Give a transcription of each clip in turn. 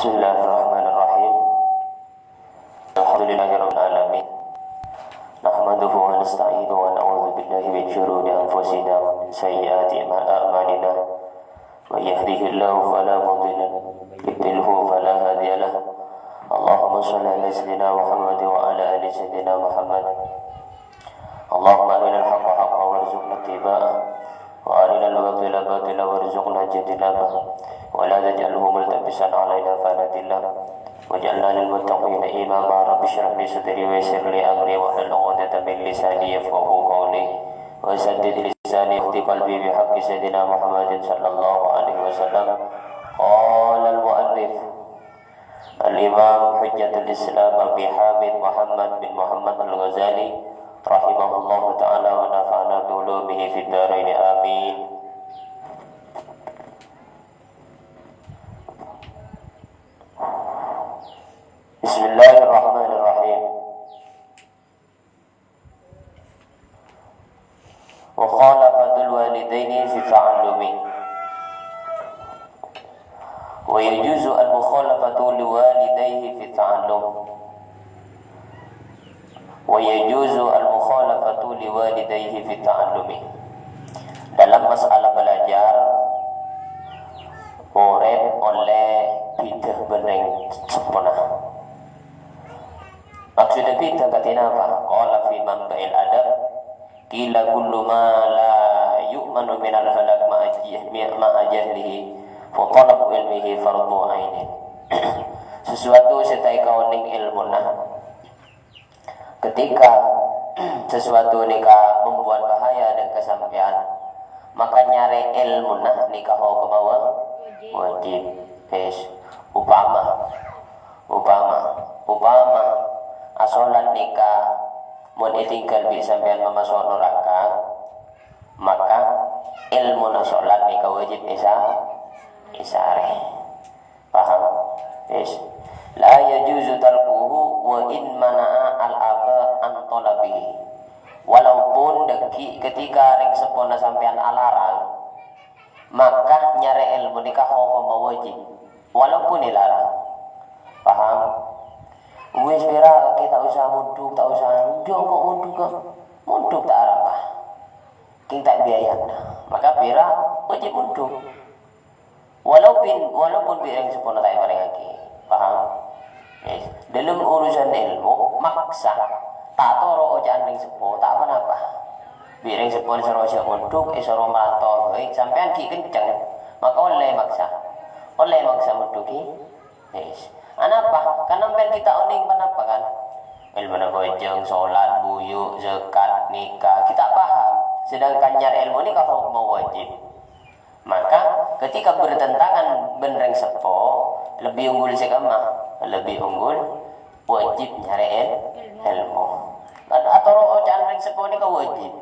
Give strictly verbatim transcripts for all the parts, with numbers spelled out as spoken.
بسم الله الرحمن الرحيم. الحمد لله رب العالمين. نحمده ونستعينه ونعوذ بالله من شرور أنفسنا ومن سيئات أعمالنا. من يهده الله فلا مضل له ومن يضلله فلا هادي له. اللهم صل على سيدنا محمد وعلى آل سيدنا محمد. اللهم أرنا الحق حقا وارزقنا اتباعه، وأرنا الباطل باطلا وارزقنا اجتنابه، ولا تجعله ملتبسا علينا فنضل، واجعلنا للمتقين إماما. رب اشرح لي صدري ويسر لي أمري واحلل عقدة من لساني يفقهوا قولي، وسدد لساني واهد قلبي بحق سيدنا محمد صلى الله عليه وسلم. قال المؤلف الإمام حجة الإسلام أبي حامد محمد بن محمد الغزالي رحمه الله تعالى ونفعنا بعلومه في الدارين آمين. بسم الله الرحمن الرحيم. مخالفة الوالدين في التعلم. ويجوز المخالفة لوالديه في التعلم. ويجوز المخالفة لوالديه في التعلم. Dalam masalah belajar, murid ollè bhidhâ bân rèng seppona. Maksudnya bhidhâ kadhi napa? Qala fi Manba'il Adab, qila kullu ma la yu'manu minal halak ma'a jih-, ma'a jahlihi, fa talabu ilmihi fardhu ainin. Sesuatu sè ta' èkaonèng èlmona, ketika sesuatu nèka membuat bahaya dâ' ka sampèyan, maka nyarè èlmona nèka hokomma wa-, wajib. Wis, upama Upama, upama, asolat nèka mon ètinggal bi' sampèyan mamaso' noraka, maka èlmona solat nèka wajib èsa-, èsarè. Paham? Wis. La yajuzu tarkuhu wa in mana'a al-aba an talabihi. Walaupun dâgghi' ketika rèng seppona sampèyan alarang, maka nyarè èlmo nèka hokomma wajib, walaupun èlarang. Paham? Wis, pèra' kakè ta' osa mondhuk, ta' osa, enjâ' engko' mondhuk, ka. Mondhuk ta' arapa. Kèng ta' biayana. Maka pèra' wajib mondhuk. Walaupun, walaupun bi' rèng seppona ta' èparèngaghi. Paham? Yes. Dalam urusan èlmo, maksa. Ta' toro' oca'an rèng seppo, ta' pa-napa. Bi' rèng seppo èsoro jhâ' mondhuk, èsoro marantau bhâi, sampèyan ghi' kenceng, maka ollè maksa. Ollè maksa mondhughi. Yes. Anapa? Karena sampèyan ghi' ta' onèng pa-napa, kan? Èlmona bhâjâng, solat, buyu', zakat, nikah, ghi' ta' paham. Sedangkan nyarè èlmo nèka hokomma wajib. Maka, ketika bertentangan bân rèng seppo, lebbi onggul sè kemma? Lebbi onggul wajib nyarè èl-, èlmo. Kan atoro' oca'an rèng seppo nèka wajib.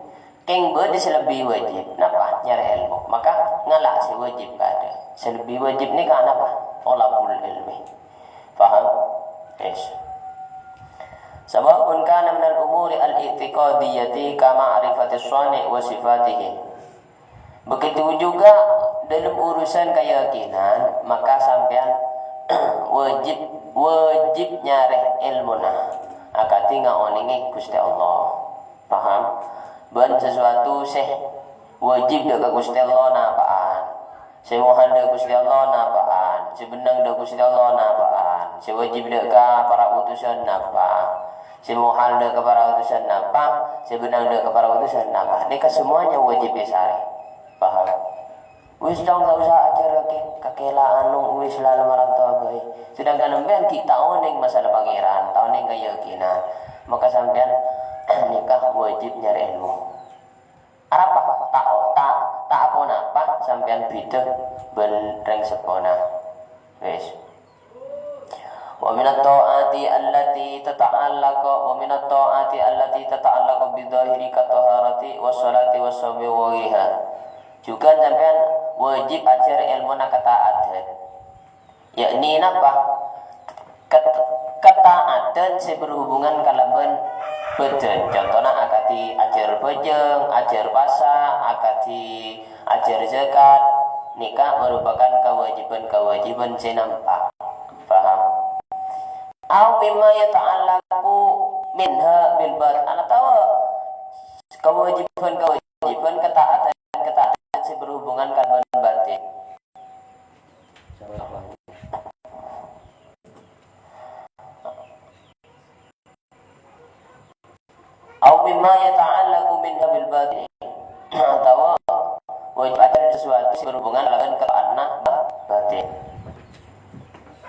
Kèng bâdâ sè lebbi wajib. Napa? Nyarè èlmo. Maka, ngala' sè wajib bâdâ. Sè lebbi wajib nèka napa? Thalabul ilmi. Paham? Yes. Sawa'un kana minal umuri al-i'tiqadiyyati ka ma'rifatis shani' wa sifatihi. Begitu juga dalam urusan keyakinan, maka sampèyan wajib, wajib nyarè èlmona, akadhi ngaonèngè Ghustè Allah. Paham? Bân sesuatu sè wajib dâ' ka Ghustè Allah napa'an? Sè mohal dâ' Ghustè Allah napa'an? Sè bennang dâ' Ghustè Allah napa'an? Sè wajib dâ' ka para utusan napa? Sè mohal dâ' ka para utusan napa? Sè bennang dâ' ka para utusan napa? Nèka semuanya wajib èsarè. Paham? Wis, Cong, ta' osa ajhâr kakè, kakè la anu, wis la marantau bhâi. Sedangkan sampèyan ghi' ta' onèng masalah Pangèran, ta' onèng kayakinan. Maka sampèyan nèka wajib nyarè èlmo. Arapa? Ta', ta', ta' ponapa sampèyan bhidhâ bân rèng seppona. Wis. Wa minat ta'ati allati tata'allaqu, wa minat ta'ati allati tata'allaqu bidh-dhahiri kat-taharati was-salati was-shaumi wa ghairiha. Jhughân sampèyan wajib ajhâr èlmona kataatan. Yakni napa? Ket-, ketaatan sè berhubungan kalabân bhâdhân. Contona akadhi ajhâr bhâjâng, ajhâr pasa, akadhi ajhâr zakat. Nèka merupakan kewajiban-kewajiban sè nampak. Paham? Au mimma yata'allaqu minha bil batin. Atawa kawajiban-kawajiban, ketaatan-ketaatan sè berhubungan kalaban batin. Au mimma yata'allaqu minha bil batin. Atawa wajib ada sesuatu sè berhubungan dengan ketaatan batin.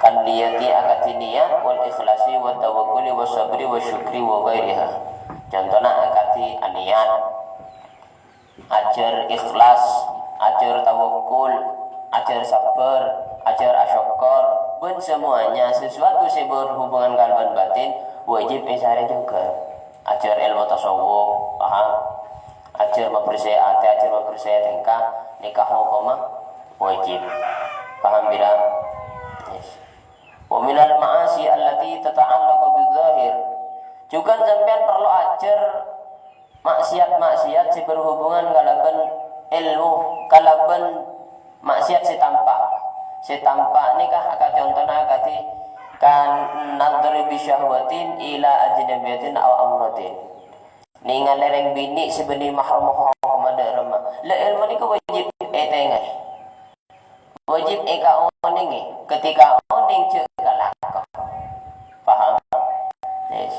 Kan niyati, akadhi niyat, wal ikhlasi, wat tawakkuli, was sabri, was syukri, wa ghairiha. Contona akadhi aniyat, ajhâr ikhlas, ajhâr tawakkul, ajhâr sabbhâr, ajhâr asokkor, bân semuanya sesuatu sè berhubungan kalaban batin wajib èsarè jhughân. Ajhâr èlmo tasawuf, paham? Ajhâr mabersè atè, ajhâr mabersè tèngka, nèka hokomma wajib. Paham, bira? Yes. Wa minal ma'asi allati tata'allaqu bidzahir. Jhughân sampèyan parlo ajhâr maksiat-maksiat sè berhubungan kalaban èlmo, kalaban maksiat sè tampa'. Sè tampa' nèka aka-, contona akadhi kan nadhri bi syahwatin ila ajnabiyatin aw amratin. Nèngalè rèng binè' sè bânnè mahram hokomma dâ' remma. La èlmo nèka wajib ètèngalè. Wajib èkaonèngè ketika onèng jhâ' kalako. Paham? Yes.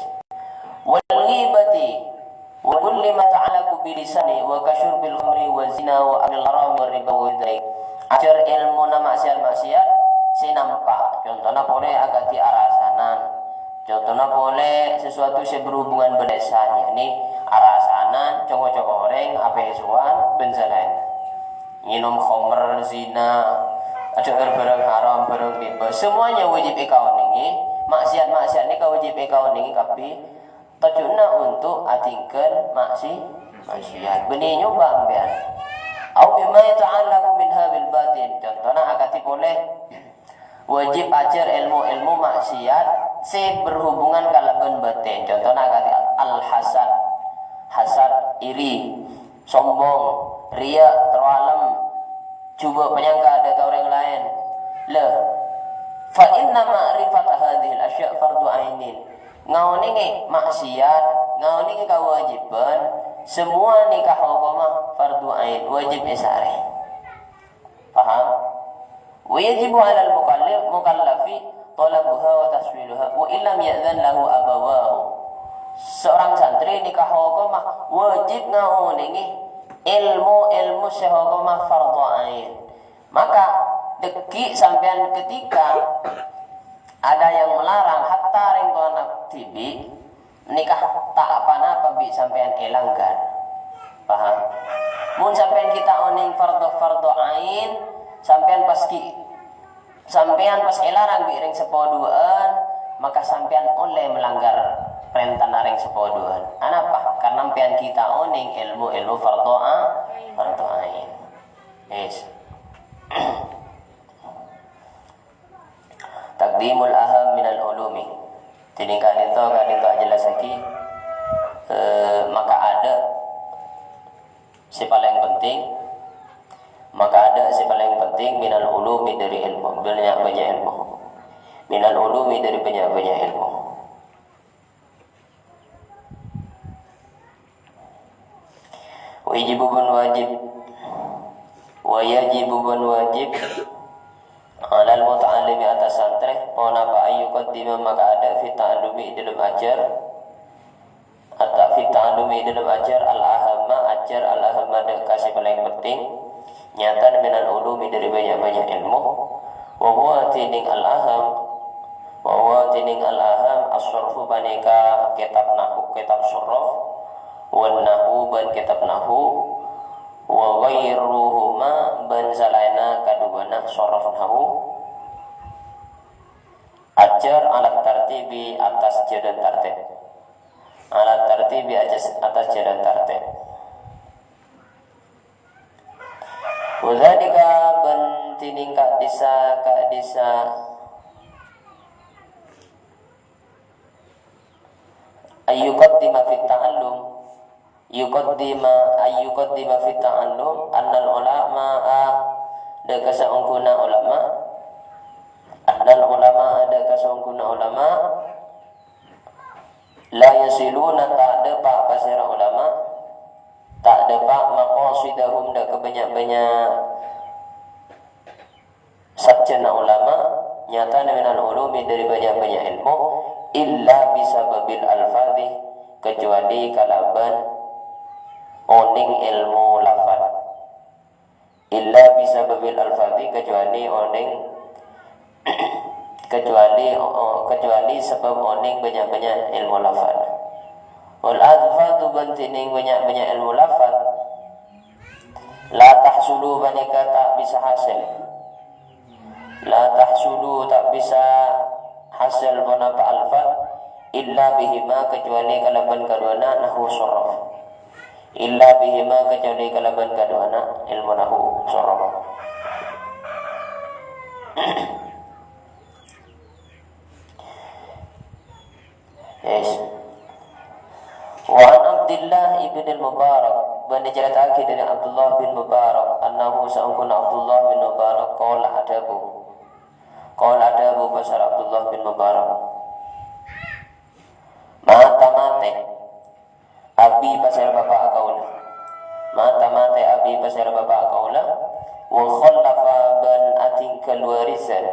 Wal ghibati wa kulli ma ta'allaqu bi lisani wa kasyurbil khamri wa zina wa aklil haram wa riba wa dzalik. Ajhâr èlmona maksiat-maksiat sè nampa'. Contona polè akadhi arasanan. Contona polè sesuatu sè berhubungan bân lisan, yakni arasanan, co-ngoco orèng, apèsowan, bân salaènna. Ngènom khomer, zina, ajhâr bhârâng haram, bhârâng riba, semuanya wajib èkaonèngè. Maksiat-maksiat nèka wajib èkaonèngè kabbhi. Tojjhuna untuk adhinggâl maksi-, maksiat. Bânnè nyoba sampèyan. Au mimma yata'allaqu minha bil batin. Contona akadhi polè. Wajib ajhâr èlmo-èlmo maksiat sè berhubungan kalabân batin. Contona akadhi al-hasad, hasad, iri, sombong, riya, terro alem, jhubâ' panyangka dâ' ka orèng laèn. La, fa inna ma'rifata hadzihil asya' fardhu ainin. Ngaonèngè maksiat, ngaonèngè kawâjibhân, samoa nèka hokomma fardhu ain, wajib èsarè. Paham? Wa yajibu 'alal mukallaf-, mukallafi talabuha wa tahsiluha wa illam ya'dzan lahu abawahu. Seorang santri nèka hokomma wajib ngaonèngè èlmo-èlmo sè hokomma fardhu ain. Maka, dâgghi' sampèyan ketika ada yang melarang, hatta rèng towana dhibi', nèka ta' pa-napa bi' sampèyan èlanggar. Paham? Mon sampèyan ghi' ta' onèng fardhu, fardhu ain, sampèyan pas ghi', sampèyan pas èlarang bi' rèng seppo duwâ'ân, maka sampèyan ollè melanggar parèntana rèng seppo duwâ'ân. Anapa? Karna sampèyan ghi' ta' onèng èlmo-èlmo fardhu a-, fardhu ain. Yes. Taqdimul aham minal ulumi. Dhinèng ka'dinto, ka'dinto ajellassaghi, eh, maka adâ' sè palèng penting, maka adâ' sè palèng penting minal ulumi, dâri èlmo, bânnya'-bânnya' èlmo. Minal ulumi, dâri bânnya'-bânnya' èlmo. Wa yajibu bân wajib. Wa yajibu bân wajib. 'Alal muta'allimi, atas santrè, ponapa, ayyuqaddima, maka adâ' fit ta'allumi, è dâlem ajhâr. Ata fit ta'allumi, è dâlem ajhâr, al-ahamma, ajhâr al-ahamma, dâ' ka sè palèng penting. Nyatana minal ulumi, dâri bânnya'-bânnya' èlmo. Wa huwa, dhinèng al-aham, wa huwa, dhinèng al-aham, as-sarfu, panèka kètab nahu, kètab saraf, wan nahu, bân kètab nahu, wa ghairuhuma, bân salaènna kaduwâna saraf nahu, ajhâr alat tartibi, atas jhâlân tartib. Alat tartibi, atas, atas jhâlân tartib. Wa dzalika, bân dhinèng ka'dissa, ka'dissa, ayyuqaddima fit ta'allum, yuqaddima, ayyuqaddima fit ta'allum, annal ulama'a, dâ' ka saongghuna ulama, annal ulama, dâ' kasongghuna ulama, la yasiluna, ta' dâpa' pasèra ulama, ta' dâpa' maqasidahum, dâ' ka bânnya'-bânnya' sajjhâna ulama, nyatana minal ulumi, dâri bânnya'-bânnya' èlmo, illa bisababil alfadhi, kecuali kalabân onèng èlmo lafad. Illa bisababil alfadhi, kecuali onèng, kecuali, o-, kecuali sabâb onèng bânnya'-bânnya' èlmo lafad. Wal alfadhu, bân dhinèng bânnya'-bânnya' èlmo lafad, la tahsulu, panèka ta' bisa hasèl. La tahsulu, ta' bisa hasèl ponapa alfad, illa bihima, kecuali kalabân kaduwâna nahwu sorof. Illa bihima, kecuali kalabân kaduwâna èlmo nahwu sorof. Yes. Wa an Abdillah ibn al-Mubarak, bân ècarèta'aghi dâri Abdullah bin Mubarak, annahu, saongghuna Abdullah bin Mubarak, qala, adhâbu. Qala, adhâbu pasèra Abdullah bin Mubarak. Mata, matè. Abi, pasèra bapa' kaulâ. Mata, matè abi, pasèra bapa' kaulâ. Wa khallafa, bân atinggal warisan.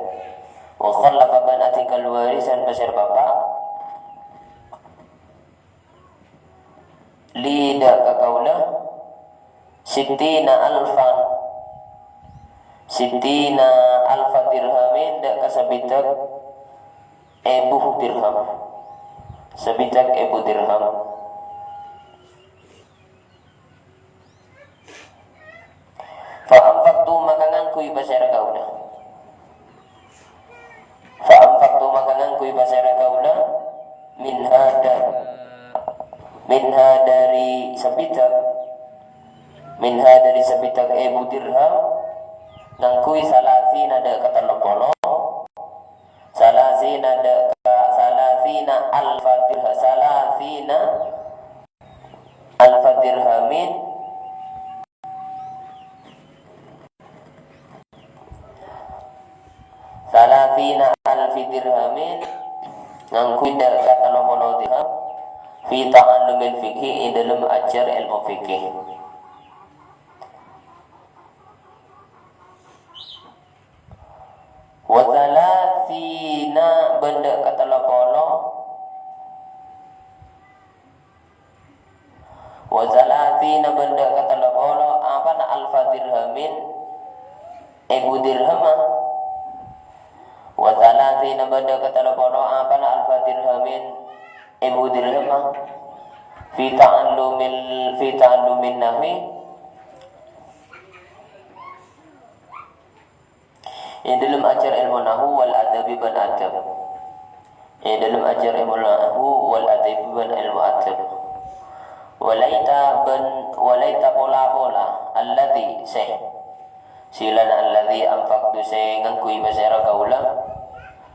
Wa khallafa, bân atinggal warisan pasèra bapa'. Li, dâ' ka kaulâ. Sittina alfan. Sittina alfa dirhamin, dâ' ka sabidhâk èbu dirham. Sabidhâk èbu dirham. Fa anfaqtu, maka ngangghuy pasèra kaulâ. Fa anfaqtu, maka ngangghuy pasèra kaulâ, minha da-, minha dâri sabidhâk, minha dâri sabidhâk èbu dirham, ngangghuy salasina dâ' ka tello polo, salasina dâ' ka, salasina alfa dirha-, salasina alfa dirhamin, salasina alfi dirhamin, ngangghuy dâ' ka tello polo dirham, fi ta'allumil fiqhi, è dâlem ajhâr èlmo fiqih. Wa salasina, bân dâ' ka tello polo, Wa salasina, bân dâ' ka tello polo, apana alfa dirhamin, èbu dirham. Wa salasina, bân dâ' ka tello polo, apana alfa dirhamin, èbu dirham. Fi ta'allumil, fi ta'allumin nahwi. È dâlem ajhâr èlmo nahwu wal adabi bân adab. È dâlem ajhâr èlmo nahwu wal adabi bân èlmo adab. Walaita bân, walaita pola-pola, alladzi, sè. Silana alladzi anfaqtu, sè ngangghuy pasèra kaulâ.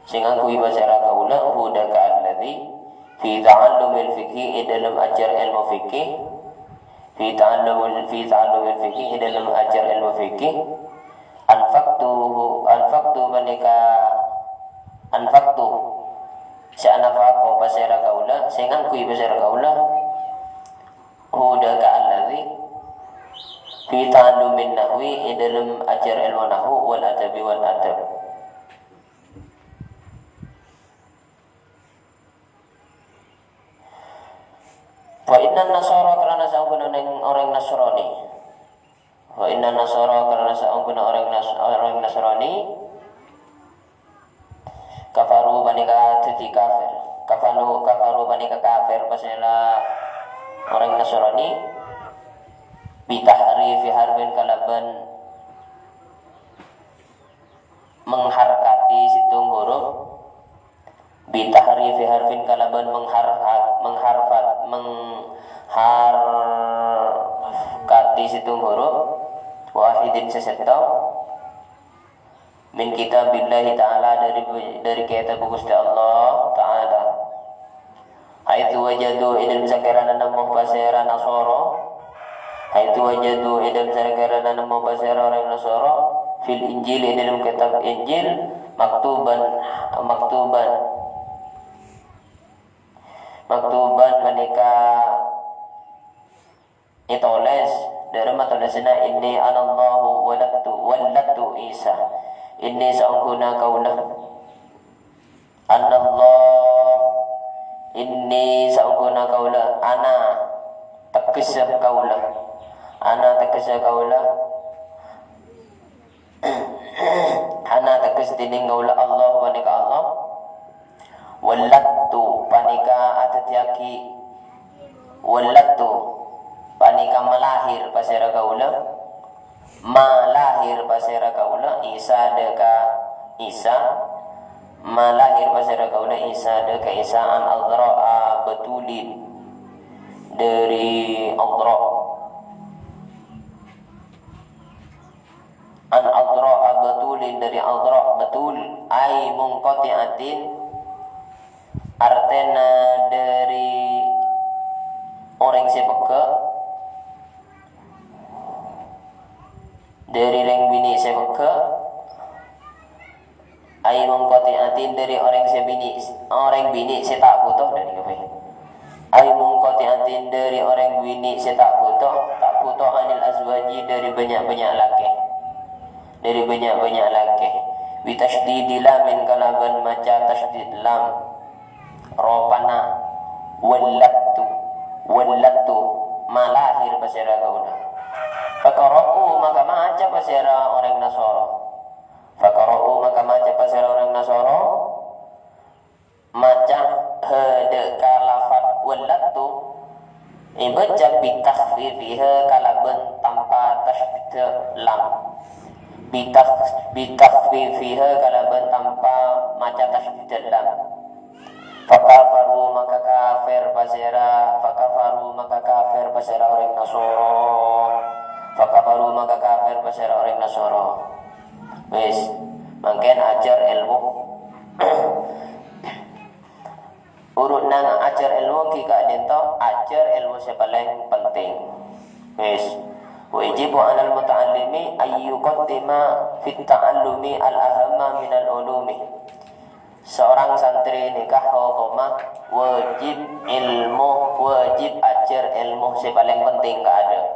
Sè ngangghuy pasèra kaulâ, hu dâ' ka alladzi, fi ta'allumil fiqhi, è dâlem ajhâr èlmo fiqih. Fi ta'allumil, fi ta'allumil fiqhi, è dâlem ajhâr èlmo fiqih. Anfaqtu, anfaqtu panèka, anfaqtu. Sè anafaqo pasèra kaulâ, sè ngangghuy pasèra kaulâ. Hu dâ' ka alladzi, fi ta'allumin nahwi, è dâlem ajhâr èlmo nahwu, wal adabi, wal adab. Fa innan nasara, karana saongghuna orèng, orèng Nasrani. Fa innan nasara, karana saongghuna orèng Nas-, orèng Nasrani. Kafaru, panèka dhâddhi kafir. Kafaru, kafaru, panèka kafir pasèra orèng Nasrani. Bitahrifi harfin, kalabân mengharkati sèttong huruf. Bitahrifi harfin, kalabân mengharfat, mengharfat, mengharkati sèttong huruf. Wahidin, sè sèttong. Min kitabillahi ta'ala, dâri, dâri kètab Ghustè Allah Ta'ala. Haitsu wajadu, è dâlem sakèrana nemmo pasèra Nasara. Haitsu wajadu, è dâlem sakèrana nemmo pasèra orèng Nasara. fil Injil, è dâlem kètab Injil, maktuban, maktuban. Maktuban panèka ètolès, dâ' remma tolèsanna, "Inni anallahu waladtu, waladtu Isa." Inni saongghuna kaulâ. Anallah, inni saongghuna kaulâ, ana, teggessa kaulâ. Ana teggessa kaulâ. Ana teggessa dhinèng kaulâ Allah panèka Allah. Waladtu panèka adhâddhiyâghi. Waladtu panèka malahir pasèra kaulâ. Malahir pasèra kaulâ Isa dâ' ka Isa. Malahir pasèra kaulâ Isa dâ' ka Isa an adhra'a batulin. Dâri adhra'. An adhra'a batulin, dâri adhra' batul, ai munqati'atin, artèna dâri orèng sè pegghâ', dâri rèng binè' sè pegghâ', ai munqati'atin, dâri orèng sè binè', orèng binè' sè ta' bhuto, dâri apa? Ai munqati'atin, dâri orèng binè' sè ta' bhuto, ta' bhuto anil azwaji, dâri bânnya'-bânnya' lakè. Dâri bânnya'-bânnya' lakè. Bi tasydidi lamin, kalabân maca tasydid lam. Ropana, waladtu, waladtu, malahir pasèra kaulâ. Faqara'u, maka maca pasèra orèng Nasara. Faqara'u, maka maca pasèra orèng Nasara. Maca ha dâ' ka lafad waladtu, èbâca bitakhfifiha kalabân tanpa tasydid lam. Bitakh-, bitakhfifiha kalabân tanpa maca tasydid lam. Fakafaru maka kafir pasèra, fakafaru maka kafir pasèra orèng Nasara. Fakafaru maka kafir pasèra orèng Nasara. Wis, mangkèn ajhâr èlmo. Urutna ajhâr èlmo ghi' ka'dinto, ajhâr èlmo sè palèng penting. Wis. Wa yajibu 'alal muta'allimi an yuqaddima fit ta'allumi al-ahamma minal ulumi. Seorang santri nèka hokomma wajib èlmo, wajib ajhâr èlmo sè palèng penting ka'dinto.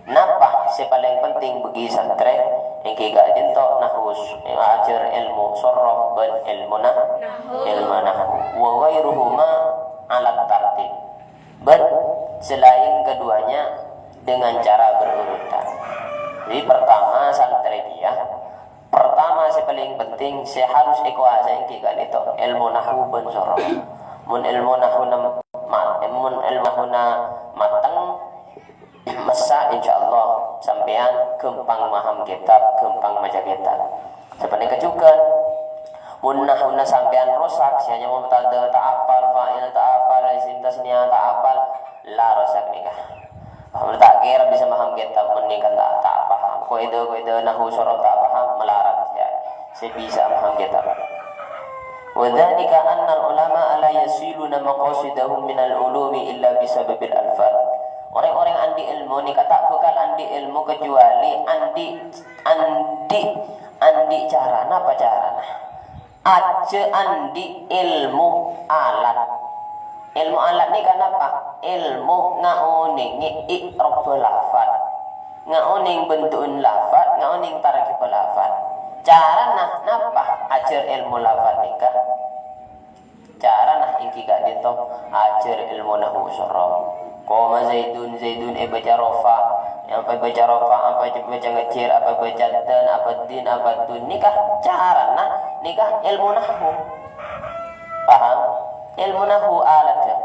Napa sè palèng penting bagi santrè? Èngghi ka'dinto nahwu, ajhâr èlmo sorof bân èlmo nah-, Nahwu. Èlmo nahwu. Wa ghairuhuma 'alat tartib. Bân selain keduanya dengan cara berurutan. Jadi, pertama, santrè dia, pertama sè palèng penting, sè harus èkobâsaè èngghi ka'dinto èlmo nahwu bân sorof. Mon èlmo nahwuna ma-, mon èlmo nahwuna mateng, massa, insyaallah, sampèyan ghâmpang maham kètab, ghâmpang maca kètab. Sapanèka jhughân, mon nahwuna sampèyan rosak, sè hanya mubtada ta' apal, fa'il ta' apal, isim tasniyah ta' apal, la rosak nèka. Paham? Ta' kèra bisa maham kètab, mon nèka ta', ta' paham. Kaidah-kaidah nahwu sorof ta' paham, malarat, ya. Sè bisa maham kètab. Wa dzalika annal ulama'a la yasiluna maqasidahum minal ulumi illa bisababil alfaz. Orèng-orèng andi' èlmo nèka ta' bhâkal andi' èlmo kecuali andi', andi', andi' cara. Napa carana? Ajhâr andi' èlmo alat. Èlmo alat nèka napa? Èlmo ngaonèngè i'rabba lafat. Ngaonèng bentu'na lafat, ngaonèng tarkibba lafat. Carana napa ajhâr èlmo lafat nèka? Carana èngghi ka'dinto ajhâr èlmo nahwu sorof. Qoma Zaidun, Zaidun èbâca rofa, apa èbâca rofa, apa èbâca ngejjhir, apa èbâca dan, apa din, apa dun. Nèka carana, nèka èlmo nahwu. Paham? Èlmo nahwu alatnya.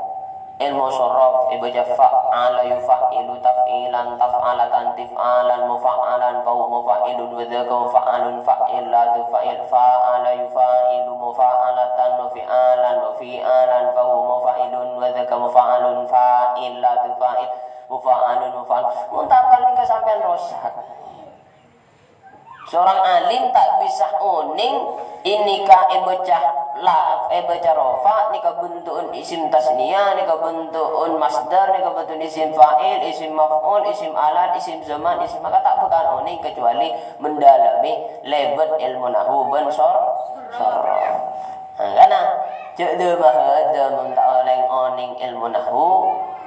Èlmo sorof, èbâca fa'ala yufa'alu taf'ilan, taf'alatan tif'alan, mufa'alan, fa huwa mufa'ilun, wa dzaka mufa'alun, fa'il la tufa'il, fa'ala yufa'ilu, mufa'alatan, mufi'alan, mufi'alan, fa huwa mufa'ilun, wa dzaka mufa'alun, fa'il la tufa'il, mufa'alun, mufa'al. Mun ta' apal nèka sampèyan rosak. Seorang alim ta' bisa onèng Ini ka èbâca la-, èbâca rofa, nèka bentu'un isim tasniyah, nèka bentu'un masdar, nèka bentu'un isim fa'il, isim maf'ul, isim alat, isim zaman, isim maka ta' bhâkal onèng kecuali mendalami lèbât èlmo nahwu bân sor-, sorof. Nah, kana, jhâ' dâ-mahâdâ mon ta' orèng onèng èlmo nahwu,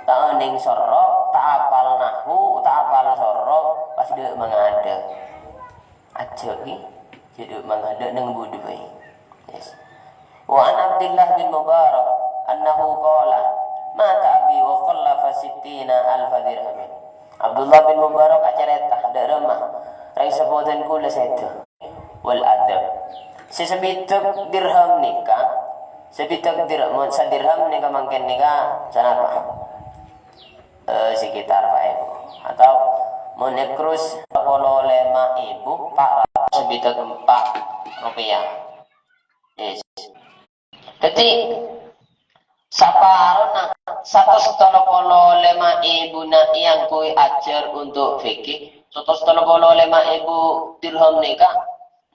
ta' onèng sorof, ta' apal nahwu, ta' apal sorof, pas dâ' mangadâ'. Ajjhâ' ghi, jhâ' dâ' mangadâ' neng budhu bhâi. Yes. Wa an Abdullah bin Mubarak annahu qala, "Mata abi wa khallafa sittina alfa dirhamin." Abdullah bin Mubarak acarèta, dâ' remma, rèng sapodhân kaulâ sèdhâ. Wal adab. Sè sabidhâk dirham nèka, sabidhâk dir-, mon sadirham nèka mangkèn nèka sanapa? Eh, sekitar empat ribu. Atau mon èkrus polo lèma èbu, empat ratus sabidhâk empat rupiah. Yes. Dhâddhi, saparona satos tello polo lèma èbuna èangghuy ajhâr untuk fikih. Satos tello polo lèma èbu dirham nèka,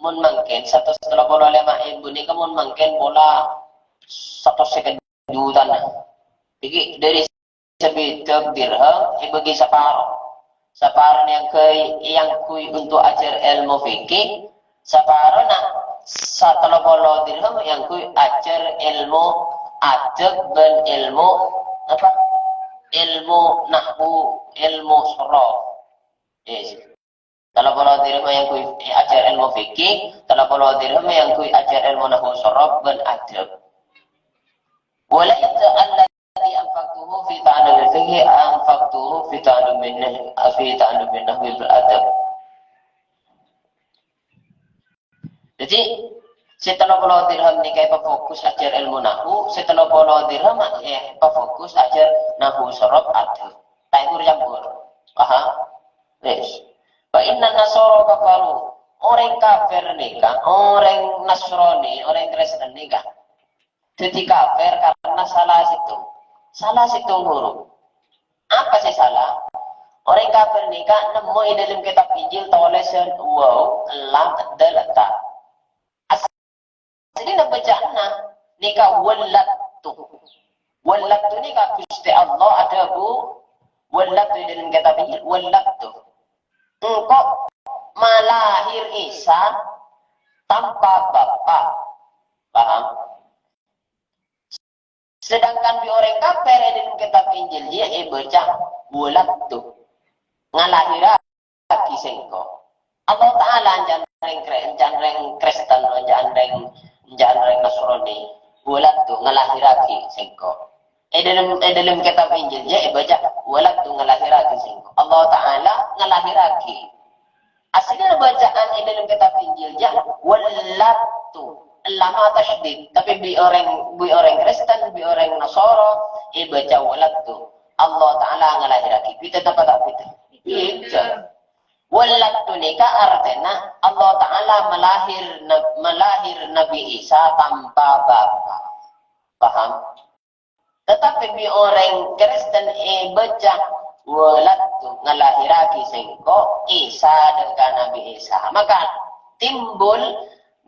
mon mangkèn, satos tello polo lèma èbu nèka mon mangkèn pola satos sèket jutana. Iki dâri sabidhâk dirham èbâgi saparo. Saparona èangghuy, èangghuy untuk ajhâr èlmo fikih, saparona satello polo dirham èangghuy ajhâr èlmo adab bân èlmo apa? Èlmo nahwu, èlmo sorof. Yes. Tello polo dirham èangghuy ajhâr èlmo fikih, tello polo dirham èangghuy ajhâr èlmo nahwu sorof bân adab. Walaita alladzi anfaqtuhu fi ta'allumil fiqhi anfaqtuhu fi ta'allumin nah-, fi ta'allumin nahwi wal adab. Dhâddhi, sè tello polo dirham nèka èpafokus ajhâr èlmo nahwu, sè tello polo dirham èpafokus ajhâr nahwu sorof adab. Ta' ècampur. Paham? Wis. Fa inna nasara kafaru. Orèng kafir nèka, orèng Nasrani, orèng Kristen nèka dhâddhi kafir karena salah sèttong. Salah sèttong huruf. Apa sè salah? Orèng kafir nèka nemmo è dâlem kètab Injil tolèsan waw, lam, dal, ta. Asli bâcaanna nèka wallattu. Wallattu nèka Ghustè Allah adhâbu, wallattu è dâlem kètab Injil, wallattu. Engko' malahir Isa tanpa bapa. Paham? Sedangkan bi' orèng kafir è dâlem kètab Injil, iyâ èbâca, "Waladtu, ngalahèrraghi sèngko'." Allah Ta'ala anjhân rèng Kre-, anjhân rèng Kristen, anjhân rèng, anjhân rèng Nasrani, "Waladtu, ngalahèrraghi sèngko'." È dâlem, è dâlem kètab Injil, iyâ èbâca, "Waladtu, ngalahèrraghi sèngko'." Allah Ta'ala ngalahèrraghi. Asli bâcaan è dâlem kètab Injil, iyâ, "Wallattu." Lamma tasydid. Tapè bi' orèng, bi' orèng Kristen, bi' orèng Nasara, èbâca "waladtu." Allah Ta'ala ngalahèrraghi. Bhidhâ napa ta' bhidhâ? Bhidhâ. "Wallattu" nèka artèna Allah Ta'ala malahir, malahir Nabi Isa tanpa bapa. Paham? Tatapè bi' orèng Kristen èbâca, "Waladtu, ngalahèrraghi sèngko', Isa, dâ' ka Nabi Isa." Maka timbul,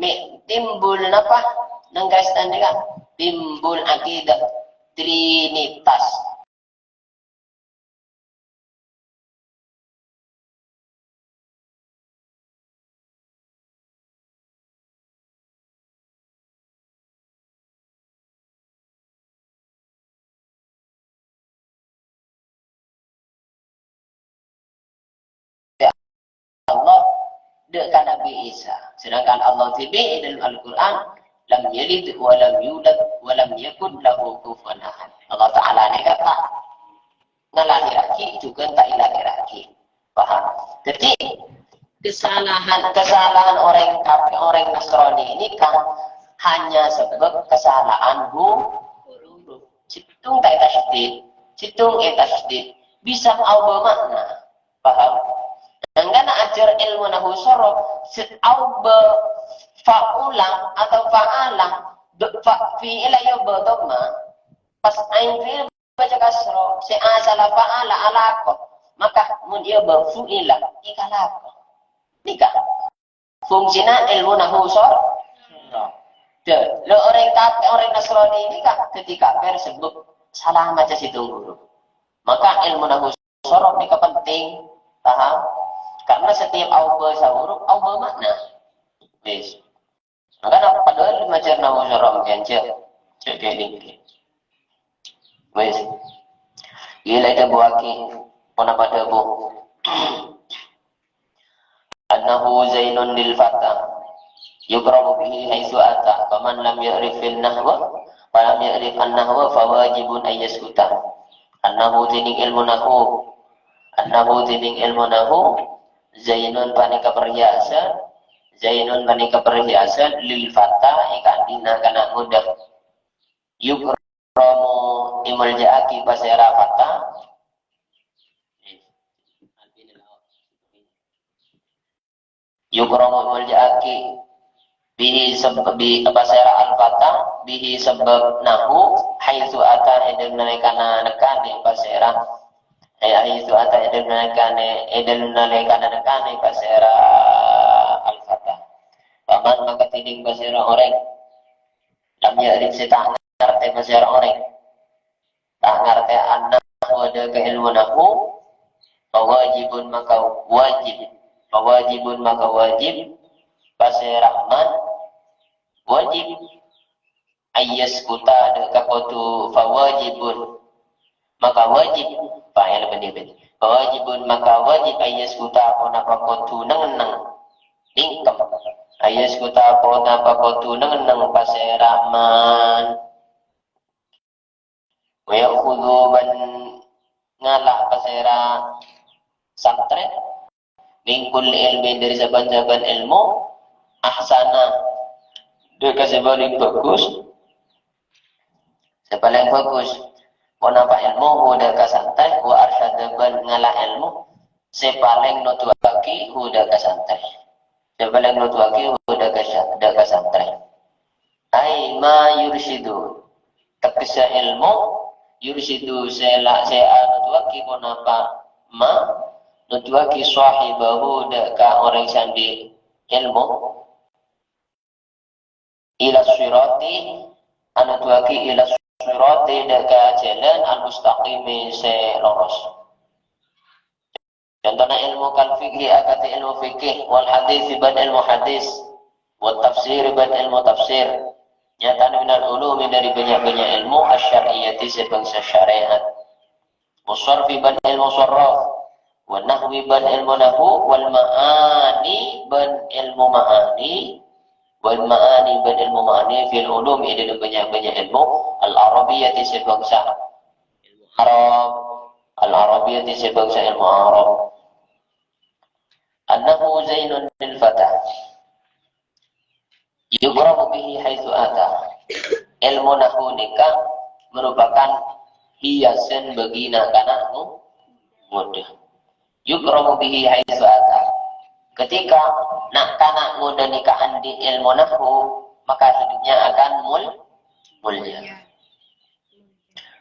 mè-, timbul napa? Neng Kristen nèka timbul akidah Trinitas. Allah dâ' ka Nabi Isa. Sedangkan Allah dhibi' è dâlem Al-Qur'an, "Lam yalid wa lam yulad wa lam yakun lahu kufuwan ahad." Allah Ta'ala nèka ta' ngalahèrraghi, jhughân ta' èlahèrraghi. Paham? Dhâddhi, kesalahan, kesalahan orèng kafir, orèng Nasrani ini kan hanya sebab kesalahan hu-, huruf. Sèttong ta' ètasydid, sèttong ètasydid. Bisa aobâ makna. Paham? Mangkana ajhâr èlmo nahwu sorof, sè aobâ fa'ula atau fa'ala, do-, fa-, fi'ila èobâ dhamma, pas ain fi'il bâca kasra, sè asalla fa'ala alako, maka mon èobâ fu'ila, èkalako. Nèka fungsina èlmo nahwu sor-, Dâ, lo orèng kafir, orèng Nasrani ini kan dhâddhi kafir sebab salah maca sèttong huruf. Maka ilmu nahwu sorof ini penting, paham? Karena setiap aubâ sahuruf, aubâ makna. Wis. Maka padahal maca nahwu sorof kan, cek. Cek kayak gini. Wis. Iyâ la èdhâbuwâghi, ponapa dhâbu? Annahu zainun lil fata. Yukramu bihi haitsu ata. Faman lam ya'rif fil nahwa, falam ya'rif an-nahwa, fawajibun ayyaskuta. Annahu dhineng ilmu nahwu. Annahu dhineng ilmu nahwu. Zainun panèka perhiasan. Zainun panèka perhiasan lil fata, èka'dinto na'-kana' ngodâ. Yukramu èmoljâ'âghi pasèra fata. Yukramu èmoljâ'âghi bihi sab-, bi-, pasèra al-fata, bihi sabâb nahwu, haitsu ata è dâlem nalèkana nekkanè pasèra. Eh, haitsu ata è dâlem nalèkanè, è dâlem nalèkana nekkanè pasèra al-fata. Faman maka dhineng pasèra orèng. Lam ya'rif sè ta' ngartè pasèra orèng. Ta' ngartè an-nahwa dâ' ka ilmu nahwu, fawajibun maka wajib. Fawajibun maka wajib, pasèra man, wajib. Ayyaskuta dâ' ka kodhu fawajibun. Maka wajib, fa'il bân ya'il. Fawajibun maka wajib ayyaskuta ponapa kodhu neng-enneng. Nèngkèm. Ayyaskuta ponapa kodhu neng-enneng pasèra man. Wa ya'khudhu bân ngala' pasèra santrè. Min kulli ilmin, dâri saban-saban ilmu, ahsana, dâ' ka sè palèng bhâghus, sè palèng bhâghus. Ponapa ilmu, hu dâ' ka santrè, wa arsyada bân ngala' ilmu, sè palèng noduwâghi, hu dâ' ka santrè. Sè palèng noduwâghi, hu dâ' ka sa-, dâ' ka santrè. Ai ma yursyidu. Tegghâssa ilmu, yursyidu sè la-, sè anoduwâghi ponapa ma, noduwâghi shahibahu dâ' ka orèng sè andi' ilmu. Ila sirati, anoduwâghi ila sirati dâ' ka jhâlân al-mustaqimi sè loros. Contona ilmu kal fikhi akadhi ilmu fikih, wal hadits bân ilmu hadits, wat tafsir bân ilmu tafsir. Nyatana minal ulumi dâri bânnya'-bânnya' ilmu asy-syar'iyyati sè bângsa syarè'at. Was sarfi bân ilmu sarraf, wan nahwi bân ilmu nahwu, wal ma'ani bân ilmu ma'ani, wal ma'ani bân ilmu ma'ani fil ulumi è dâlem bânnya'-bânnya' ilmu al-arabiyyati sè bângsa Arab, al-Arabiyyati sè bângsa ilmu Arab. An-nahwu zainun lil fata. Yukramu bihi haitsu ata. Ilmu nahwu nèka merupakan hiasan bagi na'-kana' mu-, ngodâ. Yukramu bihi haitsu ata. Ketika na'-kana' ngodâ nèka andi' ilmu nahwu, maka hidupnya akan mul-, mulia.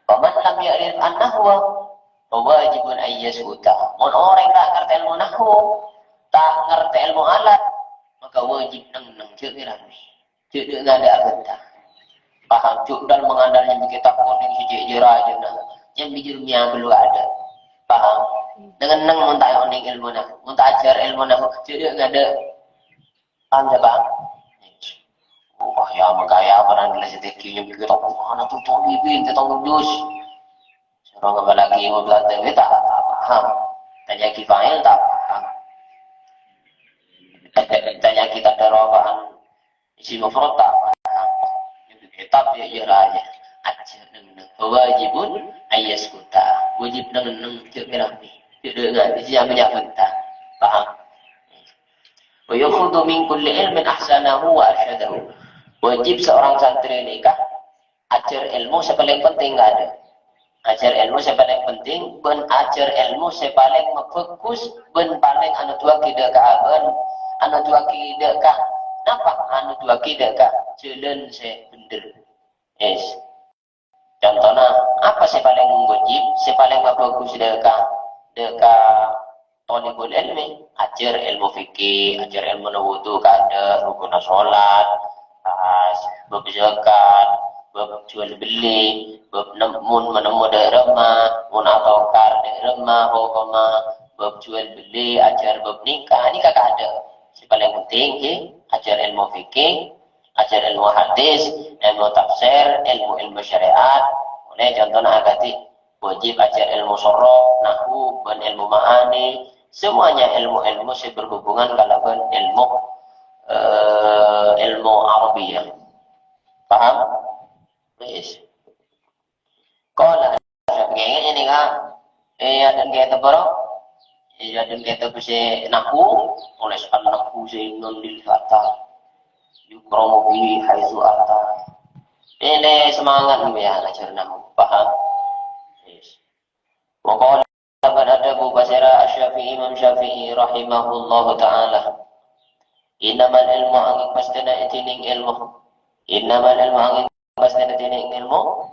Wa man lam ya'rif an-nahwa, fa wajibun an yaskuta. Mon orèng ta' ngartè ilmu nahwu, ta' ngartè ilmu alat, maka wajib neng-enneng, jhâ' mè-rammè. Jhâ' dâ' ngadâ' abânta. Paham? Jhâ' dâl-mangandâl nyambi kitab konèng sè jhâ' jârâjâna. Nyambi jhâ' mè-, abâl lo' adâ'. Paham? Neng-enneng mon ta' onèng ilmu nahwu, mon ta' ajhâr ilmu nahwu, jhâ' dâ' ngadâ'. Paham, ya, Bang? Oh, ya, maka ya, barang gelas sedikit yang begitu, oh, anak tuh, tuh, bibin, kita ngudus. Suruh apalagi mau belajar, kita tak paham. Tanya Ki Fail, tak paham. Tanya kita ada rombaan, isi mufrad, tak paham. Tapi ya, ya, raya. Aja, neng, neng. Wajibun an yaskuta. Wajib neng, neng, cek merah ni. Cek dengan, isi yang banyak bentang. Paham? Wa yukhadhu min kulli ilmin ahsanahu wa arsyadahu. Wajib seorang santri nèka ajhâr ilmu sè palèng penting, nggak ada. Ajhâr ilmu sè palèng penting, bân ajhâr ilmu sè palèng mabhâghus, bân palèng anoduwâghi dâ' ka abân, anoduwâghi dâ' ka, napa? Anoduwâghi dâ' ka jhâlân sè bhendher. Yes. Contona, apa sè palèng wajib, sè palèng mabhâghus dâ' ka, dâ' ka thalibul ilmi? Ajhâr ilmu fikih, ajhâr ilmu wudu, kadâ', rukunna sholat, ah, bab zakat, bab jual beli, bab nem-, mon nemmo dâ' remma, mon atokar dâ' remma, hokomma, bab jual beli, ajhâr bab nikah, nèka kaadâ'. Sè palèng penting, ghi, ajhâr èlmo fikih, ajhâr èlmo hadis, èlmo tafsir, èlmo-èlmo syariat. Ollè contona akadhi wajib ajhâr èlmo sorof, nahwu, bân èlmo ma'ani, semuanya èlmo-èlmo sè berhubungan kalabân èlmo, eh, èlmo Arabiyah. Paham? Wis. Qala Syafi'i ini, Kak. Eh, adâ' kitab bârâmma? Eh, adâ' kitab sè nahwu, tulis an-nahwu zainun lil fata. Yukramu bihi haitsu ata. Ini semangat nih ya, ngajar nahwu. Paham? Yes. Wa qala, bân adhâbu pasèra Asy-Syafi'i, Imam Syafi'i rahimahullahu ta'ala. Innamal ilmu, angèng pastèna èdhâning èlmo. Innamal ilmu, angèng pastèna èdhâning èlmo.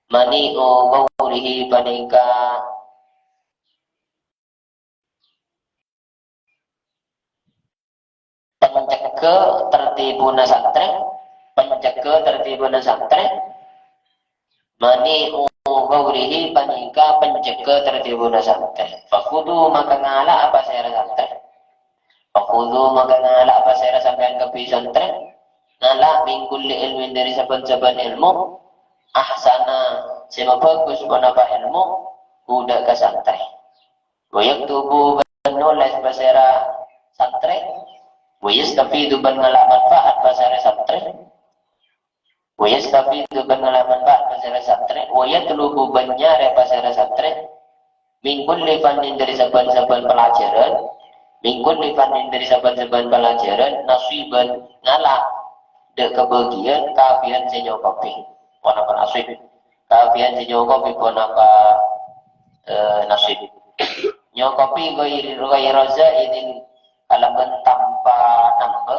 Mani'u ghawrihi, panèka pancegghâ tertibuna santrè, pancegghâ tertibuna santrè, mani'u ghawrihi panèka pancegghâ tertibuna santrè. Fakhudzu maka ngala'a pasèra santrè. Fakhudzu maka ngala'a pasèra sampèyan kabbhi santrè. Ngala'a min kulli ilmin dâri sabbhân-sabbhân èlmo, ahsana sè mabhâghus ponapa èlmo, hu dâ' ka santrè. Wa yaktubu bân nolès pasèra santrè. Wa yastafidu bân ngala' manfaat pasèra santrè. Wa yastafidu bân ngala' manfaat pasèra santrè. Wa yatlubu bân nyarè pasèra santrè. Min kulli fannin dâri sabbhân-sabbhân pelajaran. Min kulli fannin dâri sabbhân-sabbhân pelajaran. Nasiban ngala' dâ' kabâgiyân kafiyan sè nyokobhi. Ponapa nasib? Kafiyan sè nyokobhi ponapa, eh, nasib. Nyokobhi ghair-, ghaira zaidin kalabân tanpa nambâ.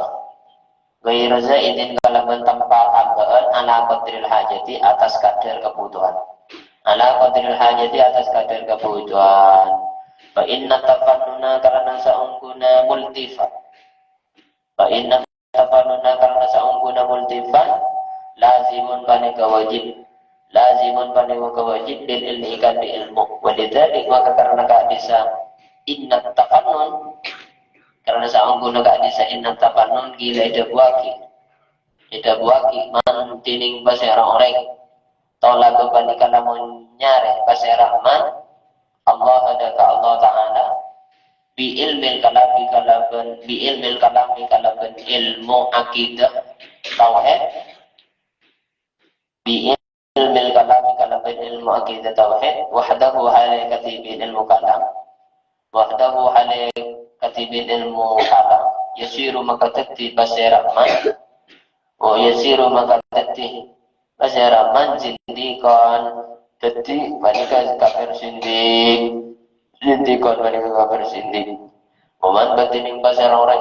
Ghaira zaidin kalabân tanpa tambâ'ân ala qadril hajati atas kadar kebutuhan. Ala qadril hajati atas kadar kebutuhan. Fa inna tafannuna karana saongghuna multifan. Fa inna tafannuna karana saongghuna multifan, lazimun panèka wajib. Lazimun panèka wajib lil ilmi kadhi èlmo. Walidzalik maka karana ka'dissa inna tafannun, karana saongghuna ka'dissa inna tafannun ghilâ èdhâbuwaghi. Èdhâbuwaghi man dhinèng pasèra orèng. Thalaba panèka lamon nyarè pasèra man, Allah dâ' ka Allah Ta'ala, bi ilmil kalami kalabân, bi ilmil kalami kalabân èlmo akidah, tauhid, bi ilmil kalami kalabân èlmo akidah, tauhid, wahdahu halè kadhibi'in èlmo kalam, wahdahu halè kadhibi'in èlmo kalam, yasiru maka dhâddhi pasèra man, oh, yasiru maka dhâddhi pasèra man zindiqan, dhâddhi panèka kafir zindiq. Zindiqan panèka kafir zindiq. Wa man bân dhinèng pasèra orèng.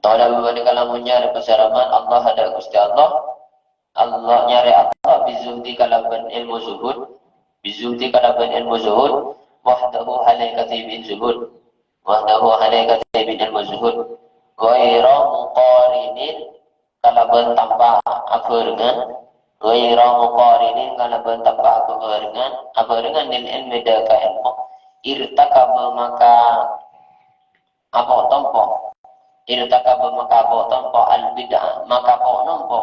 Thalaba panèka lamon nyarè pasèra man Allah dâ' Ghustè Allah. Allah nyarè Allah bizuhdi kalabân èlmo zuhud. Bizuhdi kalabân èlmo zuhud. Wahdahu halè kadhibi'in zuhud. Wahdahu halè kadhibi'in èlmo zuhud. Ghaira muqarinin kalabân tanpa abhârengan, ghaira muqarinin kalabân tanpa abhârengan, abhârengan lil ilmi dâ' ka èlmo. Irtakaba maka apo' tompo, irtakaba maka apo' tompo al bid'ah, maka apo' nompo,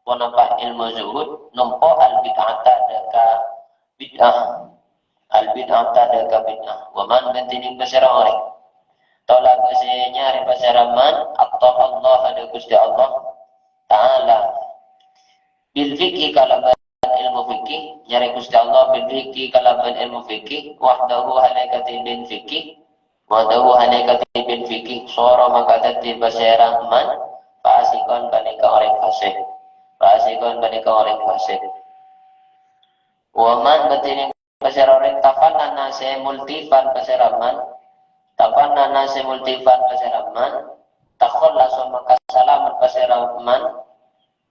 ponapa èlmo zuhud, nompo al bid'ata dâ' ka bid'ah. Al bid'ata dâ' ka bid'ah. Wa man bân dhinèng pasèra orèng. Thalaba sè nyarè pasèra man, atta Allah dâ' Ghustè Allah Ta'ala. Bil fiqhi kalabân èlmo fikih, nyarè Ghustè Allah bil fiqhi kalabân èlmo fikih, wahdahu halè kadhibi'in fikih, wahdahu halè kadhibi'in fikih, sara maka dhâddhi pasèra man, fasiqan panèka orèng fasik. Fasiqan panèka orèng fasik. Wa man bân dhinèng pasèra orèng tafannana sè multifan pasèra man. Tafannana sè multifan pasèra man. Takhallasa maka salamet pasèra man.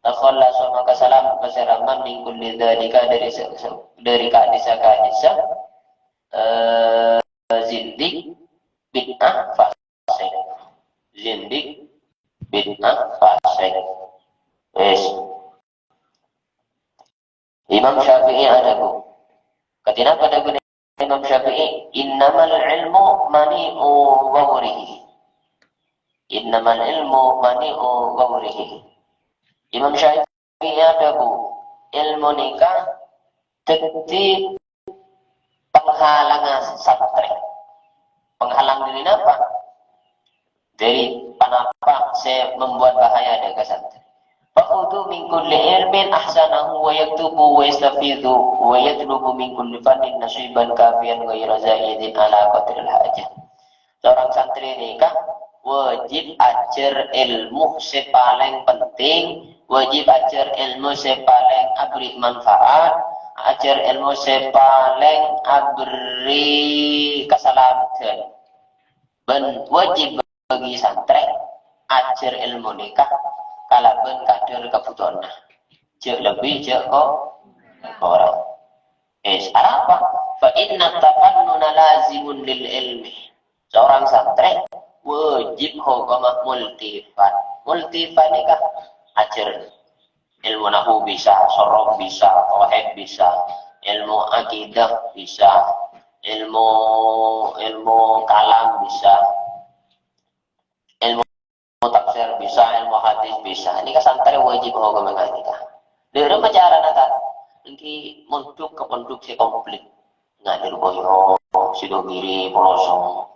Takhallasa maka salamet pasèra man min kulli dzalika dâri se-, se-, dâri ka'dissa-ka'dissa, eh, zindik, bid'ah, fasik. Zindik, bid'ah, fasik. Wis. Imam Syafi'i adhâbu. Kadhi napa dhâbuna Imam Syafi'i? "Innamal ilmu mani'u ghaurihi." "Innamal ilmu mani'u ghaurihi." Imam Syafi'i adhâbu, "Ilmu nèka dhâddhi panghalangnga santrè." Panghalang dhâri napa? Dhâri ponapa sè membuat bahaya dhâ' ka santrè. "Fakhudhu min kulli ilmin ahsanahu wa yaktubu wa yastafidhu wa yatlubu min kulli fannin nasiban kafiyan ghaira zaidin ala qadril hajah." Seorang santrè nèka wajib ajhâr ilmu sè palèng penting, wajib ajhâr ilmu sè palèng aberri' manfaat, ajhâr ilmu sè palèng aberri' kasalameddhân. Bân wajib bagi santrè ajhâr ilmu nèka kalabân kadhâr kabhutowanna. Jhâ' lebbi, jhâ' ko-, korang. Eh, arapa? "Fa inna tafannuna lazimun lil ilmi." Seorang santrè wajib hokomma multifan. Multifan nèka ajhâr ilmu nahwu bisa, sorof bisa, tauhid bisa, ilmu akidah bisa, ilmu, ilmu kalam bisa, ilmu tafsir bisa, ilmu hadis bisa. Nèka santrè wajib hokomma nèka. Dhârâmma carana ta'? Èngghi mondhuk ka pondhuk sè komplit. Ngajar boyo, Sidogiri, Poloso.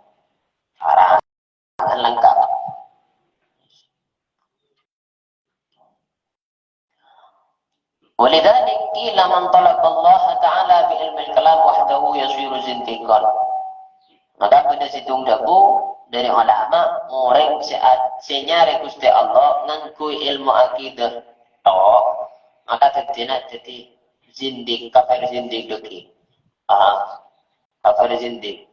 Sarangan lengkap. Walidzalika qila man talaballaha ta'ala bi ilmil kalam wahdahu yasiru zindiqan. Maka bâdâ sèttong dhâbu dhâri ulama, orèng sè a-, sè nyarè Ghustè Allah ngangghuy ilmu akidah tok, maka dhâddhina dhâddhi zindik, kafir zindik dhâggi'. Ah, kafir zindik.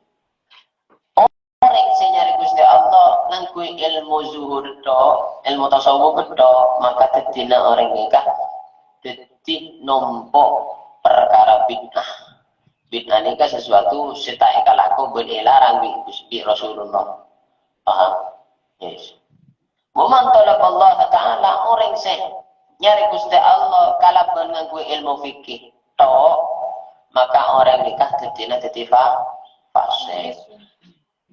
Orèng sè nyarè Ghustè Allah ngangghuy ilmu zuhud tok, ilmu tasawuf tok, maka dhâddhina orèng nèka dhâddhi nompo' parkara bid'ah. Bid'ah nèka sesuatu sè ta' èkalako bân èlarang bi', bi' Rasulullah. Paham? Yes. Wa man talaballaha ta'ala, orèng sè nyarè Ghustè Allah kalabân ngangghuy ilmu fikih tok, maka orèng nèka dhâddhina dhâddhi fa-, fasik.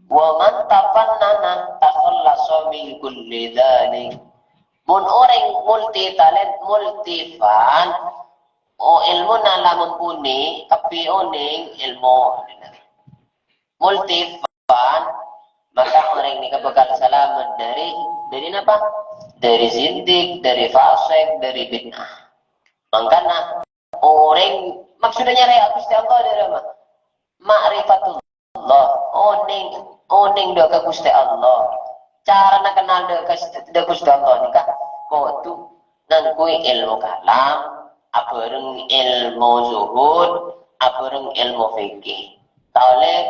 "Wa man tafannana takhallasa min kulli dzalik." Mon orèng multi talent, multifan, oh, ilmuna la mumpuni, kabbhi onèng ilmu. Multifan, maka orèng nèka bhâkal salamet dhâri, dhâri napa? Dhâri zindik, dhâri fasik, dhâri bid'ah. Mangkana orèng maksudnya nyarè Ghustè Allah dhâri apa? Ma'rifatullah, onèng, onèng dhâ' ka Ghustè Allah. Carana kennal dhâ' ka, dhâ' Ghustè Allah nèka kodhu ngangghuy ilmu kalam, abhâreng ilmu zuhud, abhâreng ilmu fikih. Ta' ollè,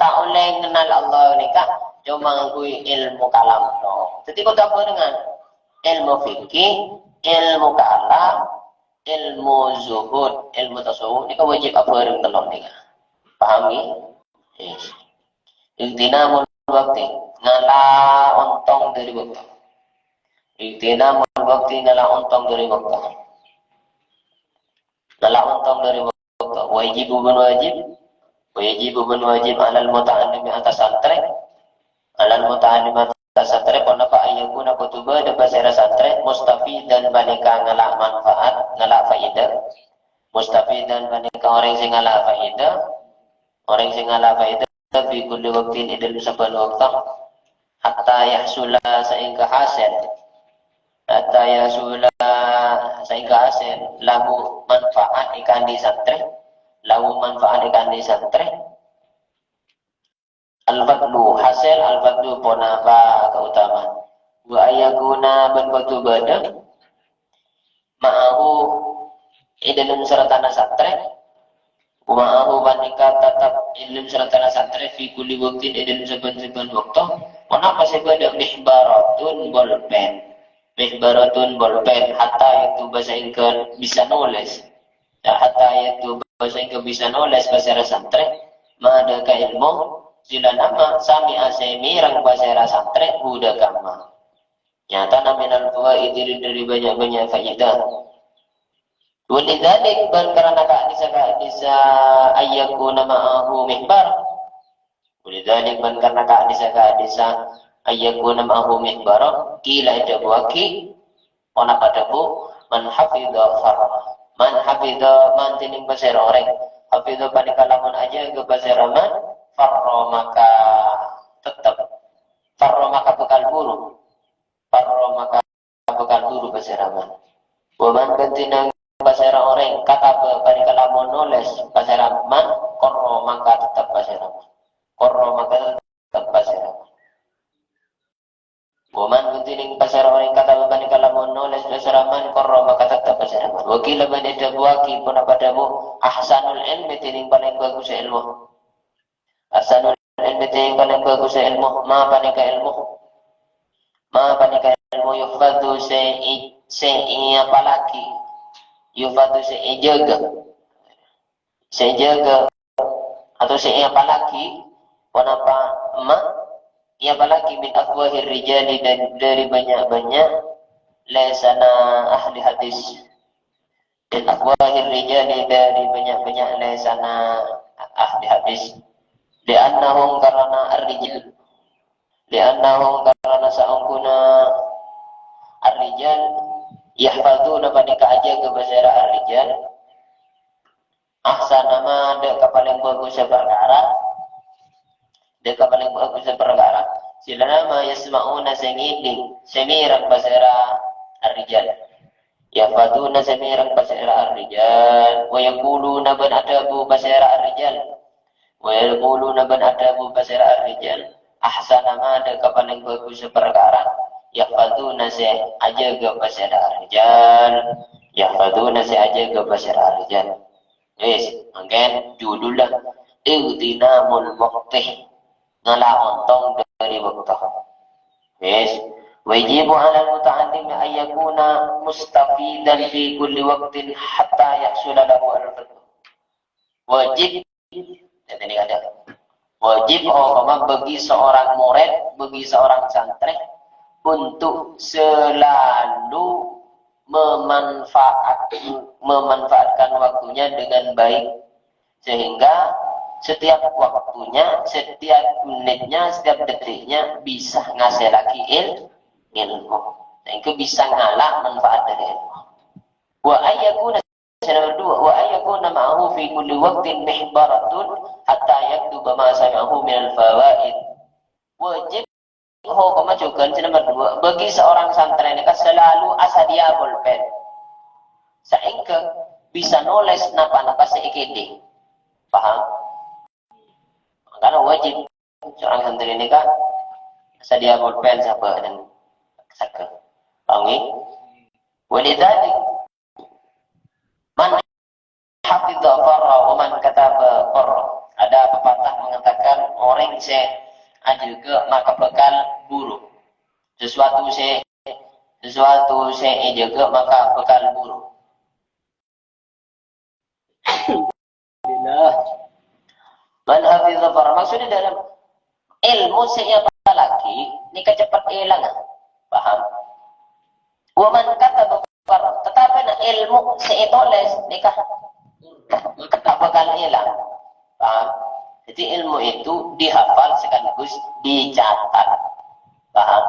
ta' ollè ngennal Allah nèka coma ngangghuy ilmu kalam tok. Dhâddhi kodhu abhârengan. Ilmu fikih, ilmu kalam, ilmu zuhud, ilmu tasawuf nèka wajib abhâreng tello' nèka. Paham, ghi? Yes. Ightinamul waqti, ngala' ontong dhâri bâkto. Ightinamul waqti, ngala' ontong dhâri bâkto. Ngala' ontong dhâri bâkto. Wajibu bân wajib. Wajibu bân wajib alal muta'allimi atas santrè. Alal muta'allimi atas santrè, ponapa? Ayyakuna, kodhu bâdâ pasèra santrè, mustafidan, panèka ngala' manfaat, ngala' faidah. Mustafidan, panèka orèng sè ngala' faidah. Orèng sè ngala' faidah fi kulli waqtin, è dâlem sabbhân bâkto. Hatta yahsula, saèngghâ hasèl. Hatta yahsula, saèngghâ hasèl. Lahu manfaat èkaandi santrè. Lahu manfaat èkaandi santrè. Al-fadlu, hasèl al-fadlu ponapa kautamaan. Wa ayyakuna, bân kodhu bâdâ, ma'ahu, è dâlem sartana santrè. Wa ma'ahu, panèka tatep è dâlem sartana santrè, fi kulli waqtin, è dâlem sabbhân-sabbhân bâkto. Ponapa sè bâdâ? Mihbaratun, bolpen. Mihbaratun, bolpen. Hatta yaktuba, saèngghâ bisa nolès. Ya, hatta yaktuba, saèngghâ bisa nolès pasèra santrè. Ma, dhâ' ka èlmo, zilana ma, sami'a, sè mèreng pasèra santrè, hu, dhâ' ka ma. Nyatana minal fawaidi, dhâri bânnya'-bânnya' faidah. Walidzalik, bân karana ka'dissa-ka'dissa, ayyakuna ma'ahu mihbar. Walidzalik, bân karana ka'dissa-ka'dissa, ayyakuna ma'ahu mihbar. Qila, èdhâbuwâghi, ponapa dhâbu, man hafidha farra. Man hafidha, man dhinèng pasèra orèng. Hafidha panèka lamon ajâgâ pasèra man, farra maka tettep. Farra maka bhâkal buru. Farra maka bhâkal buru pasèra man. Wa man bân dhinèng pasèra orèng, kataba panèka lamon nolès pasèra man, qarra maka tettep pasèra man. Qarra maka tettep pasèra man. Wa man bân dhinèng pasèra orèng, kataba panèka lamon nolès pasèra man, qarra maka tettep pasèra man. Wa qila bân èdhâbuwâghi, ponapa dhâbu, ahsanul ilmi, dhinèng palèng bhâghus èlmo. Ahsanul ilmi, dhinèng palèng bhâghus èlmo, ma panèka èlmo. Ma panèka èlmo yuhfadhu sè i-, sè èapalaghi. Yuhfadhu sè èjâgâ. Sè èjâgâ atau sè èapalaghi, ponapa ma èapalaghi min afwahir rijali, dâri, dâri bânnya'-bânnya' lèsanna ahli hadis. Min afwahir rijali, dâri bânnya'-bânnya' lèsanna ahli hadis. Li'annahum, karana ar-rijal. Li'annahum, karana saongghuna ar-rijal, yahfadzuna, panèka ajâgâ pasèra ar-rijal. Ahsana ma, dâ' ka palèng bhâghussâ parkara. Dâ' ka palèng bhâghussâ parkara. Sè lâ ma yasma'una, sè ngèdhing, sè mèreng pasèra ar-rijal. Yahfadzuna, sè mèreng pasèra ar-rijal. Wa yaquluna, bân adhâbu pasèra ar-rijal. Wa yaquluna, bân adhâbu pasèra ar-rijal. Ahsana ma, dâ' ka palèng bhâghussâ parkara. Yahfadzuna, sè ajâgâ pasèra ar-rijal. Yahfadzuna, sè ajâgâ pasèra ar-rijal. Wis, mangkèn judulnya Ightinamul Waqti. Ngala' ontong dâri bâkto. Wis. Wajibu 'alal muta'allim an yakuna mustafidan fi kulli waqtin hatta yahsula lahu al-fiqh. Wajib, ya, ini ada. Wajib, umpama, bagi seorang murid, bagi seorang santri untuk selalu memanfaat-, memanfaatkan waktunya dengan baik, sehingga setiap waktunya, setiap menitnya, setiap detiknya bisa ngasilaghi il-, ilmu. Sehingga bisa ngala' manfaat dâri ilmu. Wa ayyakuna, sè nomor dua, wa ayyakuna ma'ahu fi kulli waqtin mihbaratun hatta yaktuba ma sami'ahu minal fawaid. Wajib, hukumma jhughân sè nomor dua, bagi seorang santri nèka selalu asadhiya pulpen. Saèngghâ bisa nolès napa-napa sè èkèdhing. Paham? Mangkana wajib seorang santri nèka asadhiya pulpen sabâ dan saèngghâ. Paham, ngghi? Walidzalik, man hafidha farra wa man kataba farra. Ada pepatah mengatakan, orèng sè ajâgâ maka bhâkal buru. Sesuatu sè, sesuatu sè èjâgâ maka bhâkal buru. Alhamdulillah. Man hafidha farra. Maksudnya dalam ilmu sè èapalaghi, nèka cepet èlang. Paham? Wa man kataba farra. Tetapi na ilmu sè ètolès, nèka cepet bhâkal èlang. Paham? Jadi ilmu itu dihafal sekaligus dicatat. Paham?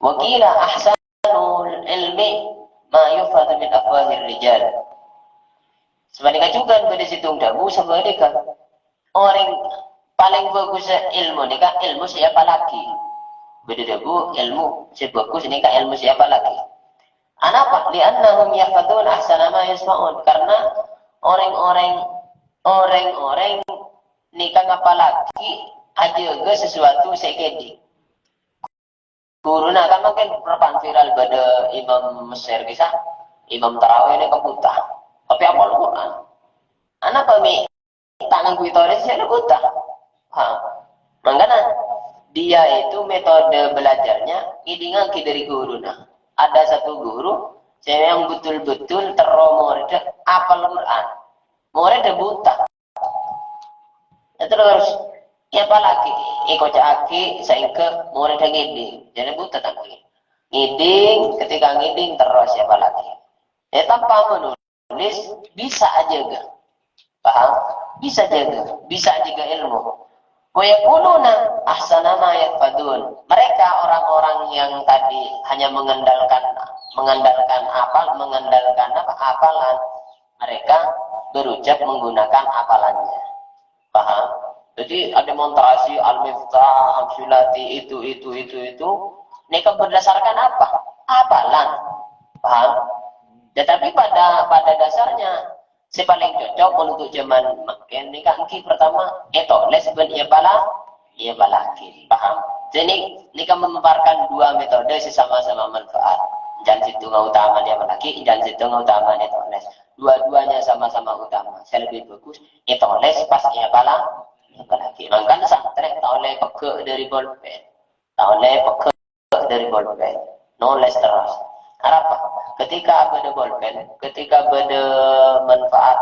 Wa qila ahsanul ilmi ma yuhfadhu min afwahir rijal. Sabhâligghâ jhughân bâdâ sèttong dhâbu sabhâligghâ. Orèng palèng bhâghussâ ilmu nèka ilmu sè èapalaghi. Bâdâ dhâbu ilmu sè bhâghus nèka ilmu sè èapalaghi. Anapa? Li'annahum yahfadzuna ahsana ma yasma'un. Karena orèng-orèng, orèng-orèng nèka ngapalaghi ajâgâ sesuatu sè èkèdhing. Ghuruna kan mangkèn rebbhân viral bâdâ imam Mesir kisah, imam tarawih nèka buta. Tapè apal Quran. Anapa mè' ta' ngangghuy torès sè buta? Ha. Mangkana, dia itu metode belajarnya ngèdhingaghi dâri ghuruna. Ada satu guru sè memang betul-betul terro morèdda apal Quran. Morèdda buta. Terros, èapalaghi, èkoca'aghi saèngghâ morèdda ngèdhing. Jârèya buta ta' ngghi. Ngèdhing, ketika ngèdhing terros èapalaghi. È, tanpa manono, majelis bisa ajaga. Paham? Bisa jaga, bisa jaga ilmu. Wa yaquluna ahsana ma yahfadun. Mereka orang-orang yang tadi hanya mengandalkan, mengandalkan apa, mengandalkan apa? Hafalan. Mereka berucap menggunakan hafalannya. Paham? Jadi, demonstrasi Al-Miftah, Al-Sulati, itu, itu, itu, itu. Ini kan berdasarkan apa? Hafalan. Paham? Tetapi pada pada dasarnya, sè palèng cocok untuk zaman mangkèn nèka èngghi pertama ètolès bân èapala, èapalaghi. Paham? Jadi, nèka memaparkan dua metode sè sama-sama manfaat. Jhân sèttong utama èapalaghi, jhân sèttong utama ètolès. Dua-duanya sama-sama utama. Sè lebbi bhâghus ètolès pas èapala, èapalaghi. Mangkana santrè ta' ollè pegghâ' dâri polpèn. Ta' ollè pegghâ' dâri polpèn. Nolès terros. Arapa? Ketika bâdâ polpèn, ketika bâdâ manfaat,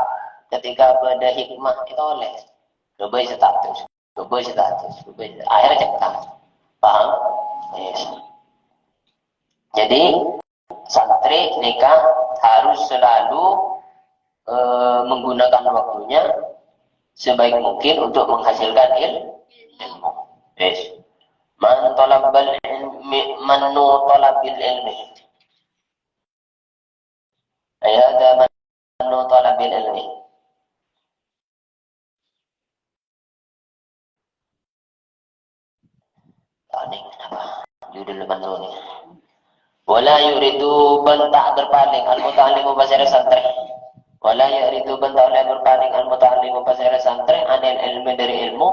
ketika bâdâ hikmah, ètolès. Ghâbây status, ghâbây status, ghâbây. Akhirnya cekka. Paham? Yes. Jadi, santrè nèka harus selalu, eh, menggunakan waktunya sebaik mungkin untuk menghasilkan il-, ilmu. Yes. Man talabal ilmi, man nu talabil ilmi. Ayat man nu talabil ilmi. Ini kenapa? Judul pantun ini. Wala yuridu bân ta' berpaling al-muta'allimu pasèra santrè. Wala yuridu bân ta' ollè berpaling al-muta'allimu pasèra santrè anil ilmi dâri ilmu,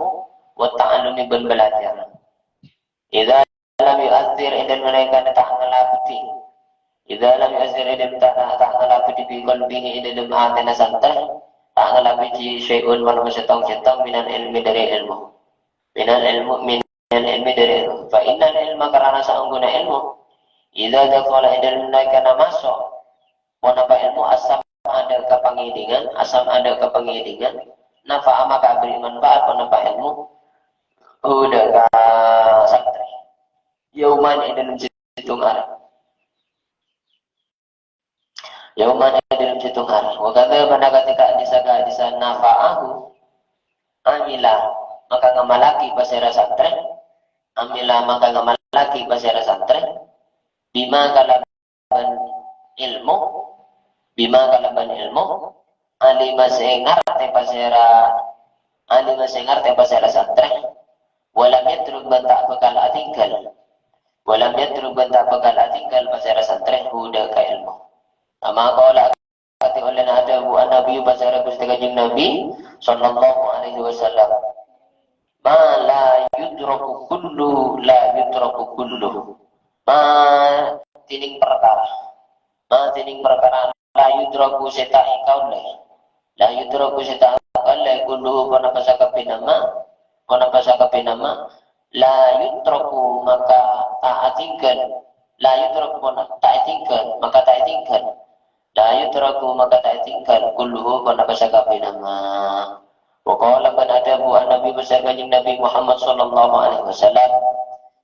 wa ta'allumi bân belajar. Idza lam yu'athir, è dâlem nalèkana ta' ngalapèdhi. Idza lam yu'athir, è dâlem ta', ta' ngalapèdhi fi qalbihi, è dâlem atèna santrè, ta' ngalapèdhi syai'un manabi sèttong-sèttong minal ilmi dâri ilmu. Minal ilmu, minal ilmi dâri ilmu. Fa innal ilma, karana saongghuna ilmu. Idza dakhala, è dâlem nalèkana maso', ponapa ilmu asam adâ' ka pangèdingan, asam adâ' ka pangèdingan, nafa'a maka aberri' manfaat ponapa ilmu, hu dâ' ka santrè. Yauman, è dâlem sèttong arè. Yauman, è dâlem sèttong arè. Wa kadza bân akadhi ka'dissa-ka'dissa nafa'ahu, amila maka ngamallaghi pasèra santrè, amila maka ngamallaghi pasèra santrè, bima kalabân ilmu, bima kalabân ilmu, alima sè ngartè pasèra, alima sè ngartè pasèra santrè, walam yatruk bân ta' bhâkal atinggal, walam yatruk bân ta' bhâkal atinggal pasèra santrè, hu dâ' ka ilmu. Kama qala akadhi ollèna adhâbu an-Nabi pasèra Ghustè Kanjeng Nabi sallallahu alaihi wasallam. Ma la yudraku kullu, la yudraku kullu. Ma dhinèng parkara. Ma dhinèng parkara la yudraku sè ta' èkaollè. La yudraku sè ta' èkaollè kulluhu ponapa sakabbhiyânna ma. Ponapa sakabbhiyânna ma. La yudraku maka ta' atinggal. La yudraku pon-, ta' ètinggal, maka ta' ètinggal. La yudraku maka ta' ètinggal, kulluhu ponapa sakabbhiyânna ma. Wa qala bân adhâbu an-Nabi pasèra Kanjeng Nabi Muhammad sallallahu alaihi wasallam.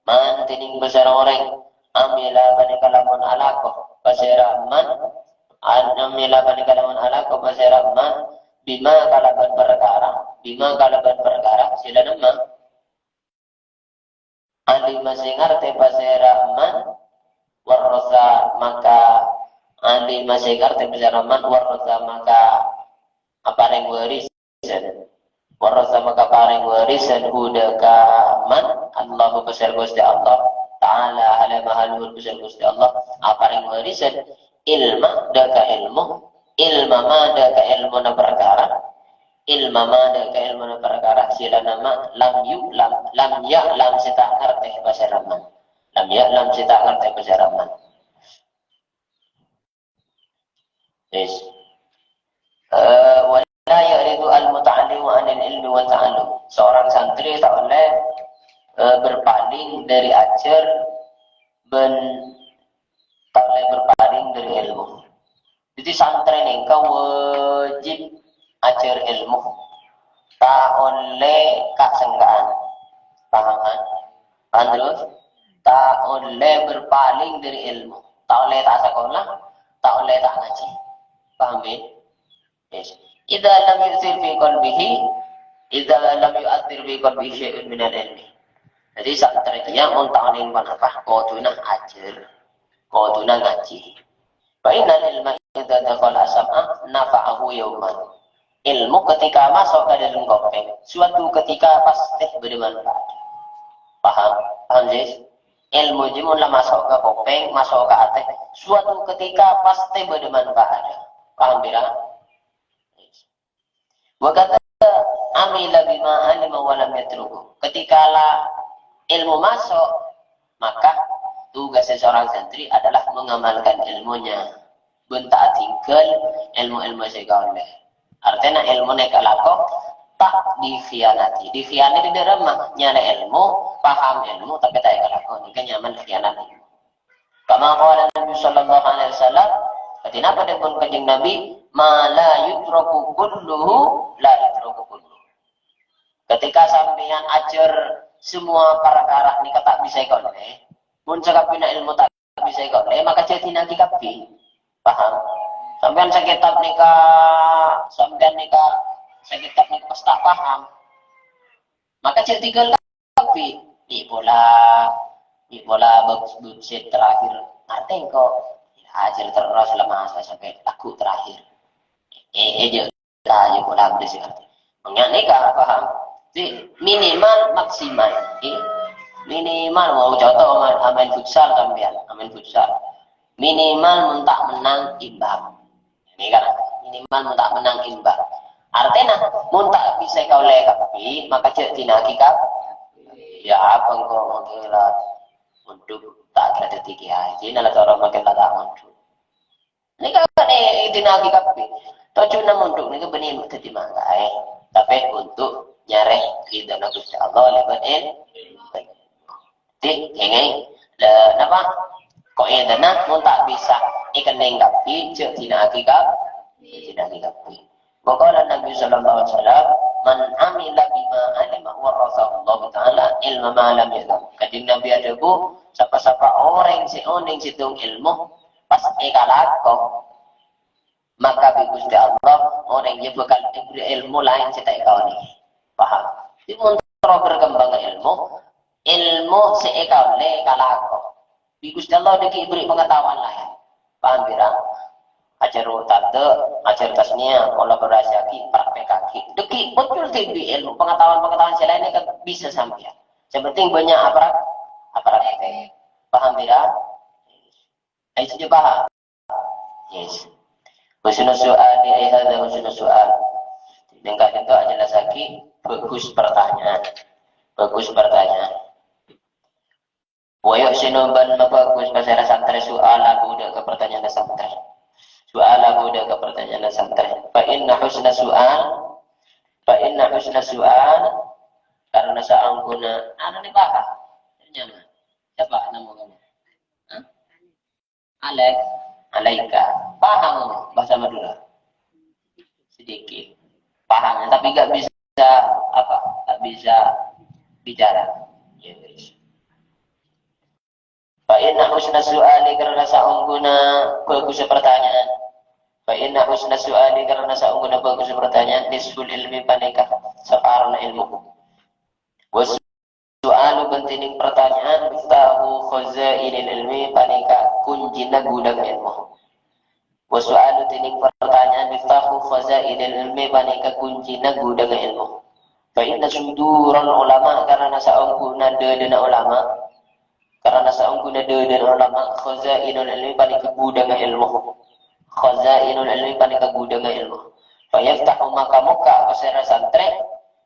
Man dhinèng pasèra orèng, amila panèka lamon alako, pasèra man, an-, amila panèka lamon alako, pasèra man, bima kalabân parkara, bima kalabân parkara, sè la nemma. Alima sè ngartè pasèra man, warrasa maka, alima sè ngartè pasèra man, warrasa maka aparèng warisan. Warrasa maka aparèng warisan hu dâ' ka man, Allahu pasèra Ghustè Allah Ta'ala, hale maha luhur pasèra Ghustè Allah, aparèng warisan ilma dâ' ka ilmu, ilma ma dâ' ka ilmuna parkara, ilma ma dâ' ka ilmuna parkara, sè la nemma lam yu, lam, lam ya'lam sè ta' ngartè pasèra man. Lam ya'lam sè ta' ngartè pasèra man. Yes. Eh, wa la ya'ridu al-muta'allimu anil ilmi wa ta'allum. Seorang santri ta' ollè, eh, berpaling dâri ajhâr bân ta' ollè berpaling dâri ilmu. Jadi santrè nèka wajib ajhâr ilmu. Ta' ollè ka'-sengka'an. Paham, kan? Paham terus? Ta' ollè berpaling dâri ilmu. Ta' ollè ta' sakola, ta' ollè ta' ngajhi. Paham, ya? Yes. Idza lam yu'thir fi qalbihi, idza lam yu'athir fi qalbihi syai'un minal ilmi. Jadi, santrè jiyâ mon ta' onèng ponapa, kodhuna ajhâr. Kodhuna ngajhi. Fa innal ilma idza dakhala sam'a nafa'ahu yauman. Ilmu ketika masuk ke dalam kopèng, suatu ketika pasti bâdâ manfaat. Paham? Paham, Sis? Ilmu jiyâ mon la masuk ke kopèng, masuk ke atè, suatu ketika pasti bâdâ manfaat. Paham, pèra'? Wa kadza amila bima alima wa lam yatruku. Ketika la ilmu masuk, maka tugas seorang santri adalah mengamalkan ilmunya. Bân ta' atinggal ilmu-ilmu sè èkaollè. Artèna ilmuna èkalako, ta' dikhianati. Dikhianati dâ' remma, nyarè ilmu, paham ilmu, tapè ta' èkalako. Nèka nyamana khianat. Kama qala Nabi sallallahu alaihi wasallam, kadhi napa dhâbuna Kanjeng Nabi, "Ma la yutraku kulluhu, la yutraku kulluhu." Ketika sampèyan ajhâr semua parkara nèka ta' bisa èkaollè, mon sakabbhiyânna ilmu ta' bisa èkaollè, maka jhâ' dina'aghi kabbhi. Paham? Sampèyan sakitab nèka, sampèyan nèka sakitab nèka pas ta' paham. Maka jhâ' tinggal kabbhi. Mè' pola, mè' pola bab, bab sè terakhir. Ngartè engko'. Ajhâr terros la masa sampè' lagghu' terakhir. Eh, eh, jhâ', jhâ' pola bab sè ngartè. Mangkana nèka paham. Jadi, minimal maksimal. Eh, minimal mau contoh main, main futsal sampèyan, main futsal. Minimal mon ta' mennang imbang. Ini kan, minimal mon ta' mennang imbang. Artèna, mon ta' bisa èkaollè kabbhi, maka jhâ' dina'aghi kabbhi. Ya, apa engko' mangkèn la mondhuk ta' kèra dhâddhi kèyaè. Dinala cara mangkèn la ta' mondhuk. Nèka kan, eh, dina'aghi kabbhi. Tojjhuna mondhuk nèka bânnè dhâddhi mangkèn. Tapè untuk nyarè ridhona Ghustè Allah lèbât il-, Ti, èngèng. Lah, napa? Kok èdana, mon ta' bisa èkennèng kabbhi, jhâ' dina'aghi kab-, dina'aghi kabbhi. Wa qala Nabi sallallahu alaihi wasallam, "Man amila bima alima warasahu Allahu ta'ala ilma ma lam ya'lam." Kanjeng Nabi adhâbu, "Sapa-sapa orèng sè onèng sèttong èlmo, pas èkalako, maka bi Ghustè Allah, orèng jiyâ bhâkal èbherri' èlmo laèn sè ta' èkaollè." Paham? Jadi, mon terro berkembang èlmo, èlmo sè èkaollè kalako. Bi Ghustè Allah dhâggi' èbherri' pengetahuan laèn. Paham, pèra'? Ajhâr tandhâ, ajhâr tasnia, kolaborasiaghi, praktekaghi. Dhâggi' muncul dhibi' èlmo, pengetahuan-pengetahuan sè laènna kan bisa sampèyan. Yang penting banyak aparat, aparat. Paham, pèra'? Ayo, sudah paham? Yes. Husnus su'ali, ai hadza husnus su'al. Nèng ka'dinto ajelasaghi bagus pertanyaan. Bagus pertanyaan. Wa yuhsinu, bân mabhâghus pasèra santrè, su'alahu, dâ' ka pertanyaanna santrè. Su'alahu, dâ' ka pertanyaanna santrè. Fa inna husna su'al, fa inna husna su'al, karena saongghuna, anu ni, paham? Nyaman. Siapa namanya? Hah? Alek, alaika. Paham bahasa Madura? Sedikit. Paham, tapi nggak bisa, apa, nggak bisa bicara. Ya, terus. Fa inna husna su'ali, karena saongghuna bagus pertanyaan. Fa inna husna su'ali, karena saongghuna bagus pertanyaan, nisful ilmi, panèka saparona èlmo. Was su'alu, bân dhinèng pertanyaan, miftahu khazainil ilmi, panèka kuncina ghudhângnga èlmo. Wa su'alu, dhinèng pertanyaan, miftahu khazainil ilmi, panèka kuncina ghudhângnga èlmo. Fa inna sudural ulama, karana saongghuna dâdâna ulama, karana saongghuna dâdâna ulama, khazainul ilmi, panèka ghudhângnga èlmo. Khazainul ilmi, panèka ghudhângnga èlmo. Fa yaftahu, maka mokka' pasèra santrè,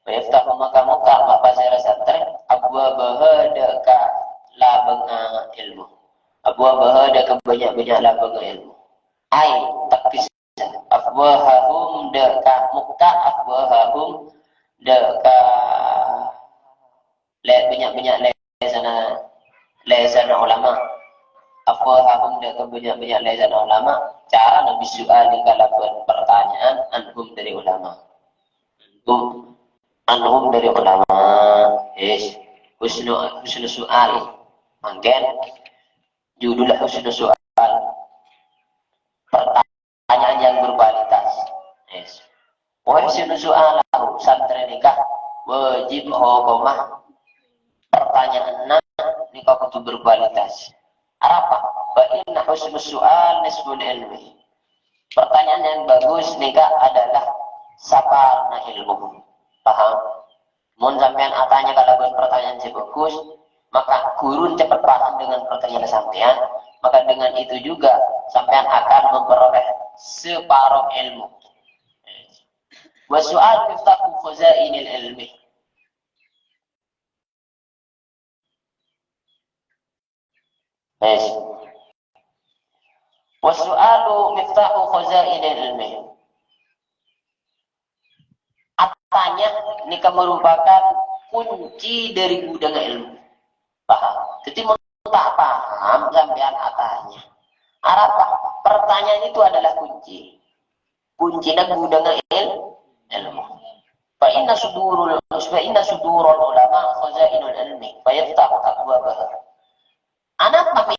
Wa yaftahu, maka mokka' pasèra santrè, abwabaha, dâ' ka labângnga èlmo. Abwabaha, dâ' ka bânnya'-bânnya' labângnga èlmo. Ai, tapissa. Afwahahum, dâ' ka mokka' afwahahum, dâ' ka lè-, bânnya'-bânnya' lè-, lèsanna, lèsanna ulama. Afwahahum, dâ' ka bânnya'-bânnya' lèsanna ulama. Carana bisu'ali, kalabân pertanyaan, anhum, dâri ulama. Anhum, anhum, dâri ulama. Yes. Husnu, husnu su'al. Mangkèn judulnya husnu su'al. Pertanyaan yang berkualitas. Yes. Wa yuhsinu su'alahu, santrè nèka wajib hokoma pertanyaanna nèka kodhu berkualitas. Arapa? Fa inna husnus su'al nisful ilmi. Pertanyaan yang bagus nèka adalah saparona ilmu. Paham? Mon sampèyan atanya kalabân pertanyaan sè bagus, maka guru cepet paham dengan pertanyaan sampèyan, maka dengan itu juga sampèyan akan memperoleh separo ilmu. Wa su'al miftahu khazainil ilmi. Yes. Wa su'alu miftahu khazainil ilmi. Atanya nèka merupakan kunci dari gudang ilmu. Paham? Jadi, mon ta' paham, sampèyan atanya. Arapa? Pertanyaan itu adalah kunci. Kuncina gudang il-, ilmu. Fa inna sudurul, fa inna sudurul ulama khazainul ilmi, fa yaftahu abwabaha. Anapa mè'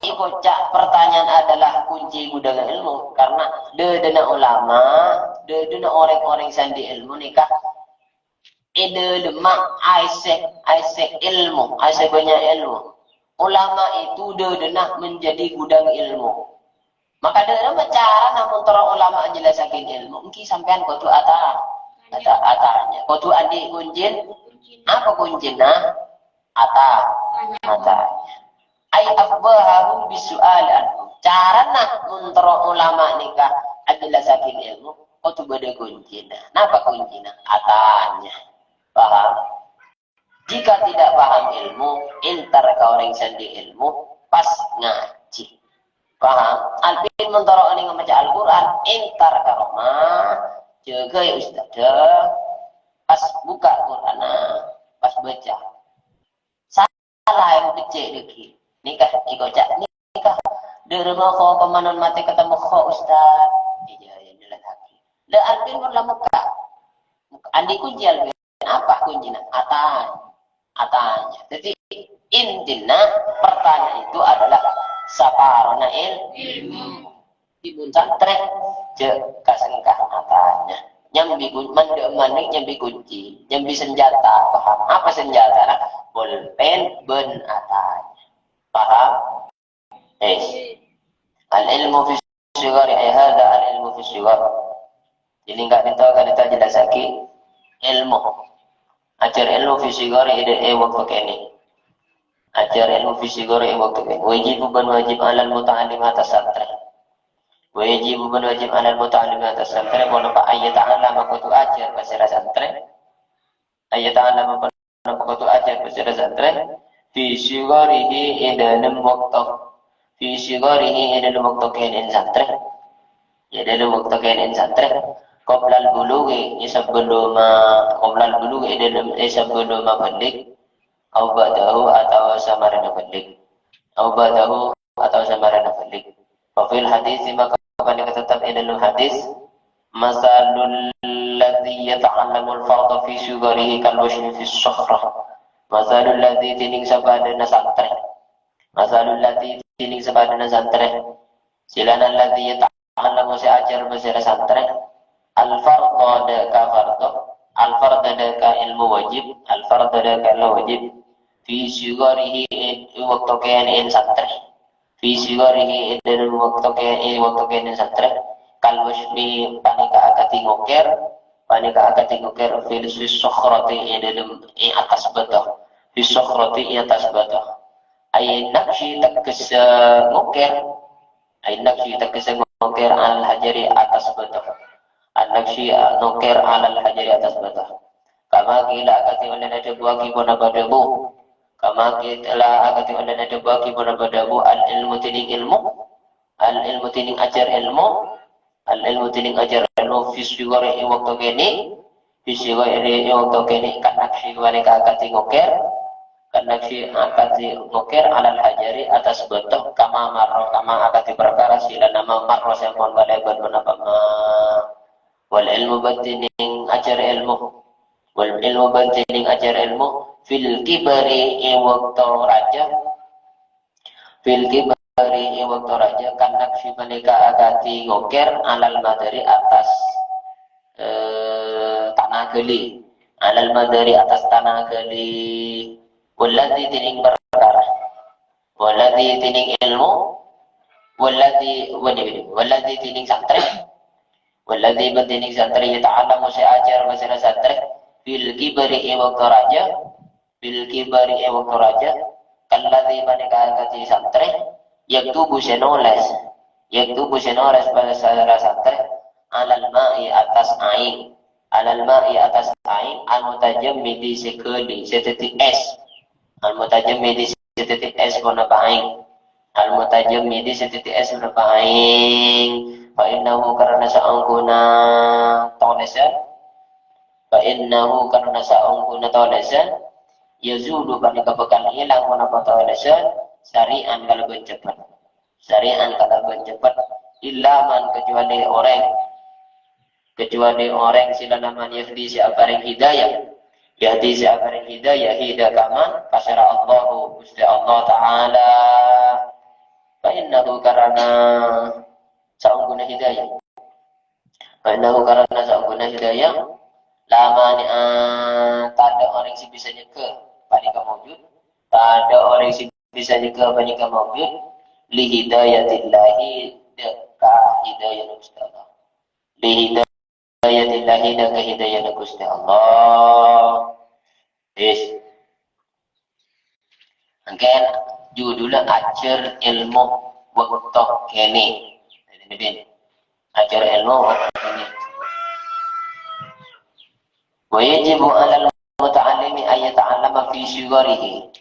èkoca' pertanyaan adalah kunci gudang ilmu? Karena dâdâna ulama, dâdâna orèng-orèng sè andi' ilmu nèka è dâlemma aèssè, aèssè ilmu, aèssè bânnya' ilmu. Ulama itu dâdâna menjadi gudang ilmu. Maka dâ' remma carana mon terro ulama ajellassaghi ilmu, èngghi sampèyan kodhu ata-, ata-, atanya. Kodhu andi' kuncin. Apa kuncina? Ata-, atanya. Ai akhbarahu bisu'al anhu. Carana mon terro ulama nèka ajellassaghi ilmu, kodhu bâdâ kuncina. Napa kuncina? Atanya. Paham? Jika tidak paham ilmu, entar ka orèng sè andi' ilmu, pas ngajhi. Paham? Alpin mon terro nèng maca Al-Qur'an, entar ka roma, jâgâi ustadz, pas buka Qur'anna, pas baca. Salah yang becek lagi. Nèka, èkoca', nèka. Dâ' remma kho kemanon matè ketemu kho, Ustaz. Iya, iya, jelas lagi. Lè, alpin mon la mokka'. Andi' kunci alpin. Apa kuncina? Atanya. Atanya. Jadi, intina pertanyaan itu adalah saparona il-, ilmu. Dibun santrè, jâ' kasengka atanya. Nyambi kun-, mandâ', mandâ' nyambi kunci, nyambi senjata, paham? Apa senjatana? Bolpen bân atanya. Paham? Eh. Al-ilmu fi sigari, eh, hadha al-ilmu fi sigar. Jadi, enggak kita, enggak kita jelasagi ilmu. Ajhâr ilmu fi sigari, è, è bâkto kènè'. Ajhâr ilmu fi sigari è bâkto kènè'. Wajibu bân wajib alal muta'allim atas santrè. Wajibu bân wajib alal muta'allim atas santrè, ponapa? Ayyata'allama, kodhu ajhâr pasèra santrè. Ayyata'allama, ponapa? Kodhu ajhâr pasèra santrè. Fi sigarihi, è dâlem bâkto. Fi sigarihi, è dâlem bâkto kènè'en santrè. È dâlem bâkto kènè'en santrè. Qoblal bulughi, è sabellumma, qoblal bulughi, è dâlem, è sabellumma bâlig. Au ba'dahu, atawa samarèna bâlig. Au ba'dahu, atawa samarèna bâlig. Wa fil hadits, maka panèka tetep è dâlem hadits, "Matsalul ladzi yata'allamul fardha fi sigarihi kal washmi fis sakhrah." Matsalul ladzi, dhinèng sapadâna santrè. Matsalul ladzi, dhinèng sapadâna santrè. Silana ladzi yata-, Alama sè ajhâr pasèra santrè. Al-fardha dâ' ka fardhu. Al-fardha dâ' ka ilmu wajib. Al-fardha dâ' ka ilmu wajib. Fi sigarihi, è bâkto kènè'en santrè. Fi sigarihi, è dâlem bâkto kè-, è bâkto kènè'en santrè. Kal washmi, panèka akadhi ngokèr. Panèka akadhi ngokèr fil, fis sakhrati, è dâlem, è attas bâto. Fis sakhrati, è attas bâto. Ay nakshi, teggessa ngokèr. Ay nakshi, teggessa ngokèr, alal hajari, attas bâto. An-nakshi, ngokèr alal hajari, attas bâto. Kama qila, akadhi ollèna dhâbuwaghi ponapa dhâbu. Kama qila, akadhi ollèna dhâbuwaghi ponapa dhâbu. Al-ilmu, dhinèng ilmu. Al-ilmu, dhinèng ajhâr ilmu. Al-ilmu, dhinèng ajhâr ilmu. Fis sigari, è bâkto kènè'. Fis sigari, è bâkto kènè'. Kan nakshi, panèka akadhi ngokèr. Kan nakshi, akadhi ngokèr, alal hajari, attas bâto. Kama marra, kama akadhi parkara, silana ma, marra sè ampon kalèbât ponapa ma. Wal ilmu, bân dhinèng ajhâr ilmu. Wal ilmu, bân dhinèng ajhâr ilmu. Fil kibari, è bâkto rajâ. Fil kibari, è bâkto rajâ. Kan nakshi, panèka akadhi ngokèr, alal madari, attas, eh, tana ghâli. Alal madari, attas tana ghâli. Walladzi, dhinèng parkara. Walladzi, dhinèng èlmo. Walladzi, wani, wani. Walladzi, dhinèng santrè. Walladzi, bân dhinèng santrè, yata'allamu, sè ajhâr pasèra santrè. Fil kibari, è bâkto rajâ. Fil kibari, è bâkto rajâ. Kalladzi, panèka akadhi santrè. Yaktubu, sè nolès. Yaktubu, sè nolès pasèra santrè. Alal ma'i, attas aèng. Alal ma'i, attas aèng. Al-mutajammidi, sè ghâli, sè dhâddhi ès. Al-mutajammidi, sè dhâddhi ès ponapa aèng. Al-mutajammidi, sè dhâddhi ès ponapa aèng. Fa innahu, karana saongghuna tolèsan. Fa innahu, karana saongghuna tolèsan. Yazulu, panèka bhâkal èlang ponapa tolèsan. Sari'an, kalabân cepet. Sari'an, kalabân cepet. Illa man, kecuali orèng. Kecuali orèng sè lanaman yahdi, sè aparèng hidayah. Yahdi, sè aparèng hidayah, hida kaman, pasèra Allahu, Ghustè Allah Ta'ala. Fa innahu, karana saongghuna hidayah. Fa innahu, karana saongghuna hidayah. La mani'a, tadâ' orèng sè bisa nyegghâ, panèka maujud. Tadâ' orèng sè bisa nyegghâ, panèka maujud. Li hidayatillahi, dâ' ka hidayah Ghustè Allah. Li hidayatillahi, dâ' ka hidayana Ghustè Allah. Is. Mangkèn, judulnya ajhâr èlmo bâkto kènè'. Ajhâr èlmo bâkto kènè'. Wa yajibu 'alal muta'allimi an yata'allama fi shigharihi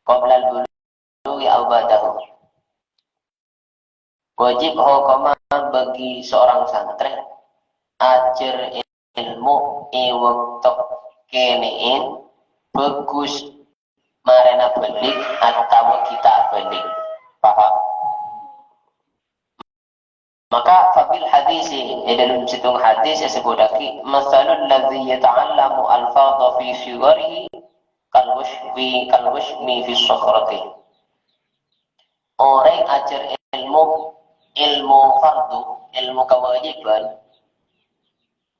qabla al-bulughi aw ba'dahu. Wajib hokomma bagi seorang santrè ajhâr èlmo è bâkto kènè'èn, bhâghus marèna bâlig atawa ghi' ta' bâlig. Paham? Maka fabil hadisi, è dâlem sèttong hadis èsebbhuttaghi, "Matsalul ladzi yata'allamu alfadha fi shigharihi kal washmi, kal washmi fi shakhrati." Orèng ajhâr èlmo, èlmo fardu, èlmo kawâjibhân,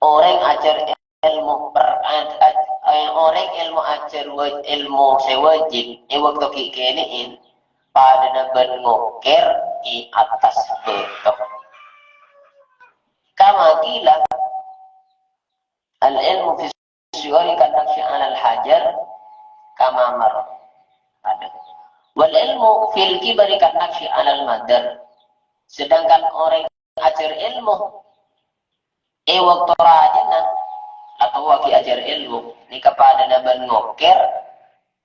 orèng ajhâr èlmo per-, aj-, aj-, eh, orèng èlmo ajhâr waj-, èlmo sè wajib è bâkto ghi' kènè'èn, padâna bân ngokèr è attas bâto. Kama qila, al-ilmu fi shighari kan naqshi 'alal hajar kama mar. Ada. Wal ilmu fil kibari kan naqshi 'alal madar. Sedangkan orèng ajhâr èlmo è bâkto rajâna, atau ghi' ajhâr èlmo, nèka padâna bân ngokèr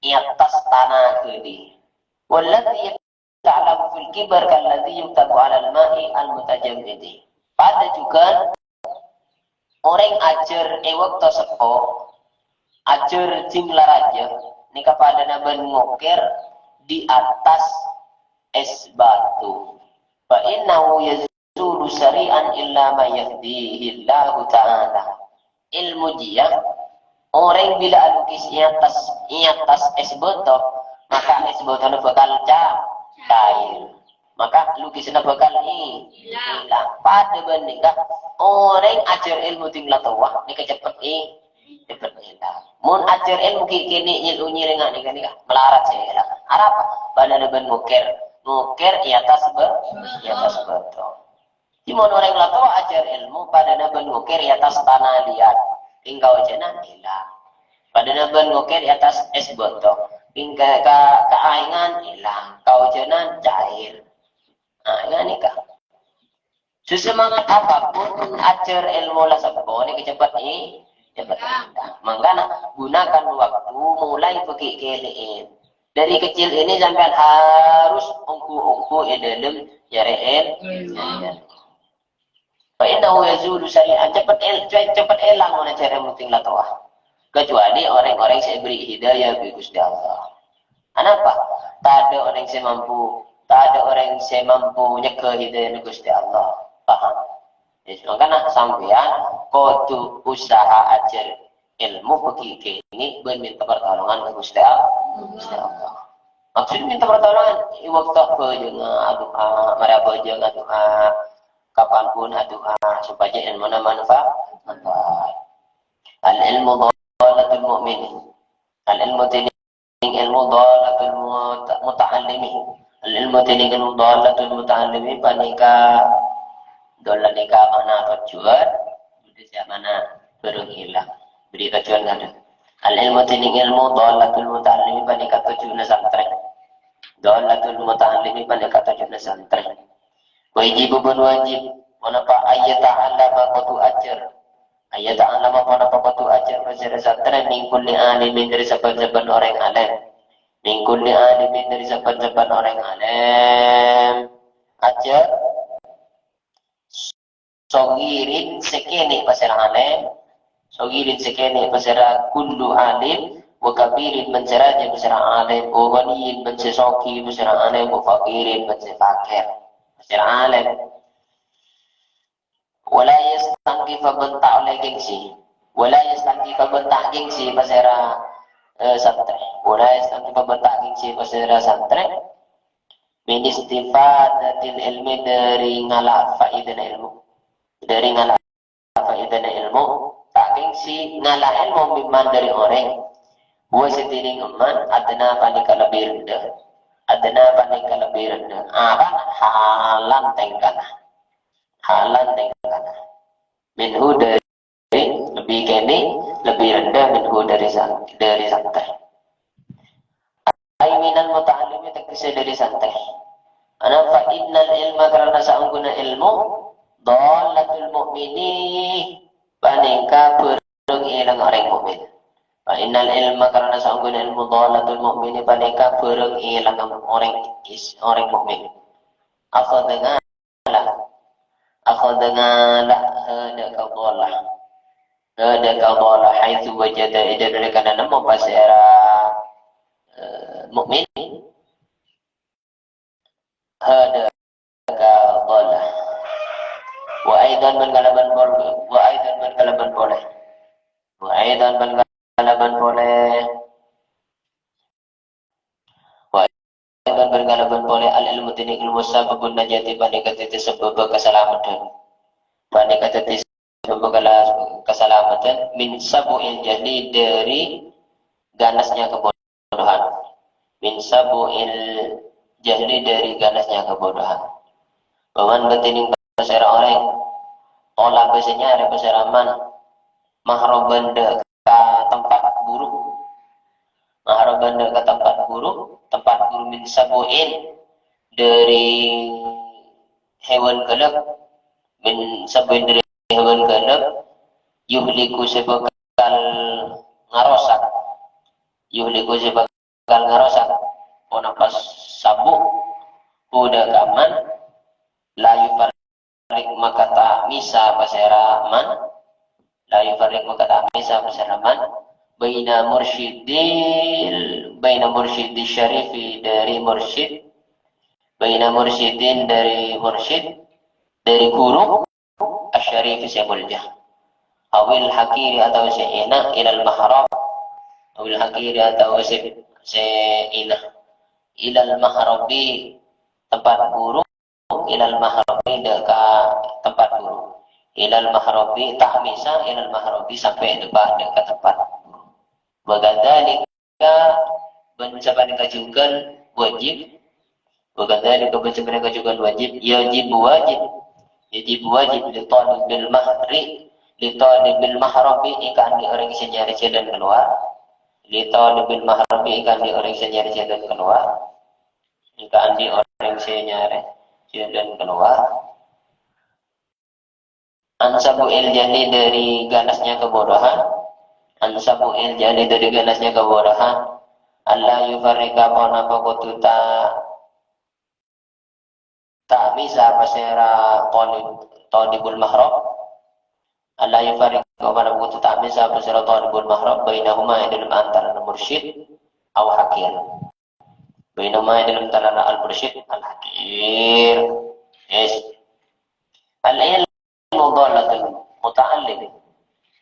è attas tana ghâli. Walladzi yata'allamu fil kibar kalladzi yuktabu 'alal ma'i al-mutajammidi. Padâ jhughân orèng ajhâr è bâkto seppo, ajhâr dhing la rajâ, nèka padâna bân ngokèr di atas ès batu. Fa innahu yazulu sari'an illa man yahdihillahu ta'ala. Èlmo jiyâ, orèng bilâ alukis è attas, è attas ès bâto, maka ès bâtona bhâkal ca-, cair. Maka lukisânna bhâkal i-, ilang. Padâ bân nèka, orèng ajhâr èlmo dhing la towa, nèka cepet i-, cepet ilang. Mon ajhâr èlmo ghi' kènè' nyèl-, nyèlèngnga nèka, nèka, malarat sè ilang. Arapa? Padâna bân ngokèr. Ngokèr è attas bâ-, è attas bâto. Mon orèng la towa ajhâr èlmo, padâna bân ngokèr è attas tana lèyar. Èngkau jhânan ilang. Padâna bân ngokèr è attas ès bâto. Èngka-, ka-, kaaèngan ilang. Kaojhânan cair. Nah, nèka. Sesemangat apapun ajhâr èlmo la seppo nèka cepet i-, cepet ilang. Mangkana gunakan waktu mulai ghi' kènè'èn. Dari kecil ini sampean harus ongghu-ongghu è dâlem nyarè èl-, nyarè èlmo. Fa innahu yazulu sari'an, cepet el-, ce-, cepet èlang mon ajhâr èlmo dhing la towa. Kecuali orèng-orèng sè èberri' hidayah bi' Ghustè Allah. Anapa? Tadâ' orèng sè mampu, tadâ' orèng sè mampu nyegghâ hidayana Ghustè Allah. Paham? Yes, mangkana sampèyan kodhu usaha ajhâr èlmo ghi' kènè' bân mènta partolongan ka Ghustè Allah. Ghustè Allah. Maksud mènta partolongan, è bâkto abhâjânga adu'a, marè abhâjâng adu'a, kapanpun adu'a, sopajâ èlmona manfa-, manfaat. Al-ilmu dhalatul mu'min. Al-ilmu dènèng èlmo dhalatul muta-, muta'allimi. Al-ilmu dènèng èlmo dhalatul muta'allimi panèka, dhalla nèka ma'na tojjhuwân, budi sè ma'na bhârâng èlang. Budi tojjhuwân kadhâ'. Al-ilmu dènèng èlmo dhalatul muta'allimi panèka tojjhuwânna santrè. Dhalatul muta'allimi panèka tojjhuwânna santrè. Wa yajibu bân wajib, ponapa ayyata'allama kodhu ajhâr. Ayyata'allama ponapa kodhu ajhâr pasèra santrè min kulli alimin dhâri sabbhân-sabbhân orèng alèm. Min kulli alimin dhâri sabbhân-sabbhân orèng alèm. Ajhâr shaghirin sè kènè' pasèra alèm. Shaghirin sè kènè' pasèra kullu alim. Wa kabirin bân sè rajâ pasèra alèm. Wa ghaniyin bân sè soghi pasèra alèm. Wa faqirin bân sè fakèr pasèra alèm. Wala yastankifa bân ta' ollè gengsi. Wala yastankifa bân ta' gengsi pasèra, eh, santrè. Wala yastankifa bân ta' gengsi pasèra santrè. Min istifadatil ilmi dhâri ngala' faèdana èlmo. Dhâri ngala' faèdana èlmo. Ta' gengsi ngala' èlmo mimman dhâri orèng. Wa sè dhinèng emman adna panèka lebbi rendhâ. Adna panèka lebbi rendhâ. Apa? Halan tèngkana. Halan tèngkana. Minhu dhâri, lebbi kènè', lebbi rendhâ minhu dhâri san-, dhâri santrè. Ai minal muta'allimi tegghessè dhâri santrè. Ana fa innal ilma karana saongghuna èlmo, dhalatul mu'mini, panèka bhârâng èlang orèng mukmin. Fa innal ilma karana saongghuna èlmo dhalatul mu'mini panèka bhârâng èlang orèng is-, orèng mukmin. Akhadha ngala'. Akhadha ngala' hada ka dhalah. Hada ka dhalah haitsu wajada, è dâlem nalèkana nemmo pasèra, eh, mukmin. Hada ka dhalah. Wa aidan bân kalabân pol-, wa aidan bân kalabân polè. Wa aidan bân kalabân polè. Wa aidan bân kalabân polè al-ilmu dhinèng èlmo sababun najati panèka dhâddhi sabâbbhâ kasalameddhân. Panèka dhâddhi sabâbbhâ kala-, kasalameddhân min sabu'il jahli dhâri ganasnya kebodohan. Min sabu'il jahli dhâri ganasnya kebodohan. Wa man bân dhinèng pasèra orèng, thalaba sè nyarè pasèra man, mahraban dâ' ka tempat buruk. Mahraban dâ' ka tempat buruk, tempat buruk min sabu'in dhâri hèwan ghâlâk, min sabu'in dhâri hèwan ghâlâk, yuhliku sè bhâkal ngarosak. Yuhliku sè bhâkal ngarosak. Ponapa sabu', hu dâ' ka man, la yufarriq maka ta' misa pasèra man, la yufarriq maka ta' misa pasèra man, baina mursyidil, baina mursyidis syarifi dhâri mursyid, baina mursyidin dhâri mursyid, dhâri ghuru, asy-syarifi sè molja. Awil haqiri atawa sè ina, ilal mahram. Awil haqiri atawa sè, sè ina. Ilal mahrabi, tempat ghuru, ilal mahrabi, dâ' ka tempat ghuru. Ilal mahrabi, ta' misa, ilal mahrabi, sampè' dâpa' dâ' ka tempat ghuru. Wa kadzalika, bân sapanèka jhughân wajib. Wa kadzalika, bân sapanèka jhughân wajib. Yajib wajib. Yajib wajib li thalibil mahri. Li thalibil mahrabi, èkaandi' orèng sè nyarè jhâlân kalowar. Li thalibil mahrabi, èkaandi' orèng sè nyarè jhâlân kalowar. Èkaandi' orèng sè nyarè jhâlân kalowar. An sabu'il jahli dhâri ganasnya kebodohan. An sabu'il jahli dhâri ganasnya kebodohan. Alla yufarriqa ponapa kodhu ta-, ta' misa pasèra thalib-, thalibul mahram. Alla yufarriqa ponapa kodhu ta' misa pasèra thalibul mahram. Bainahuma è dâlem antarana mursyid au haqir. Bainahuma è dâlem antarana al-mursyid al-haqir. Yes. Al-ilmu dhalatul muta'allim.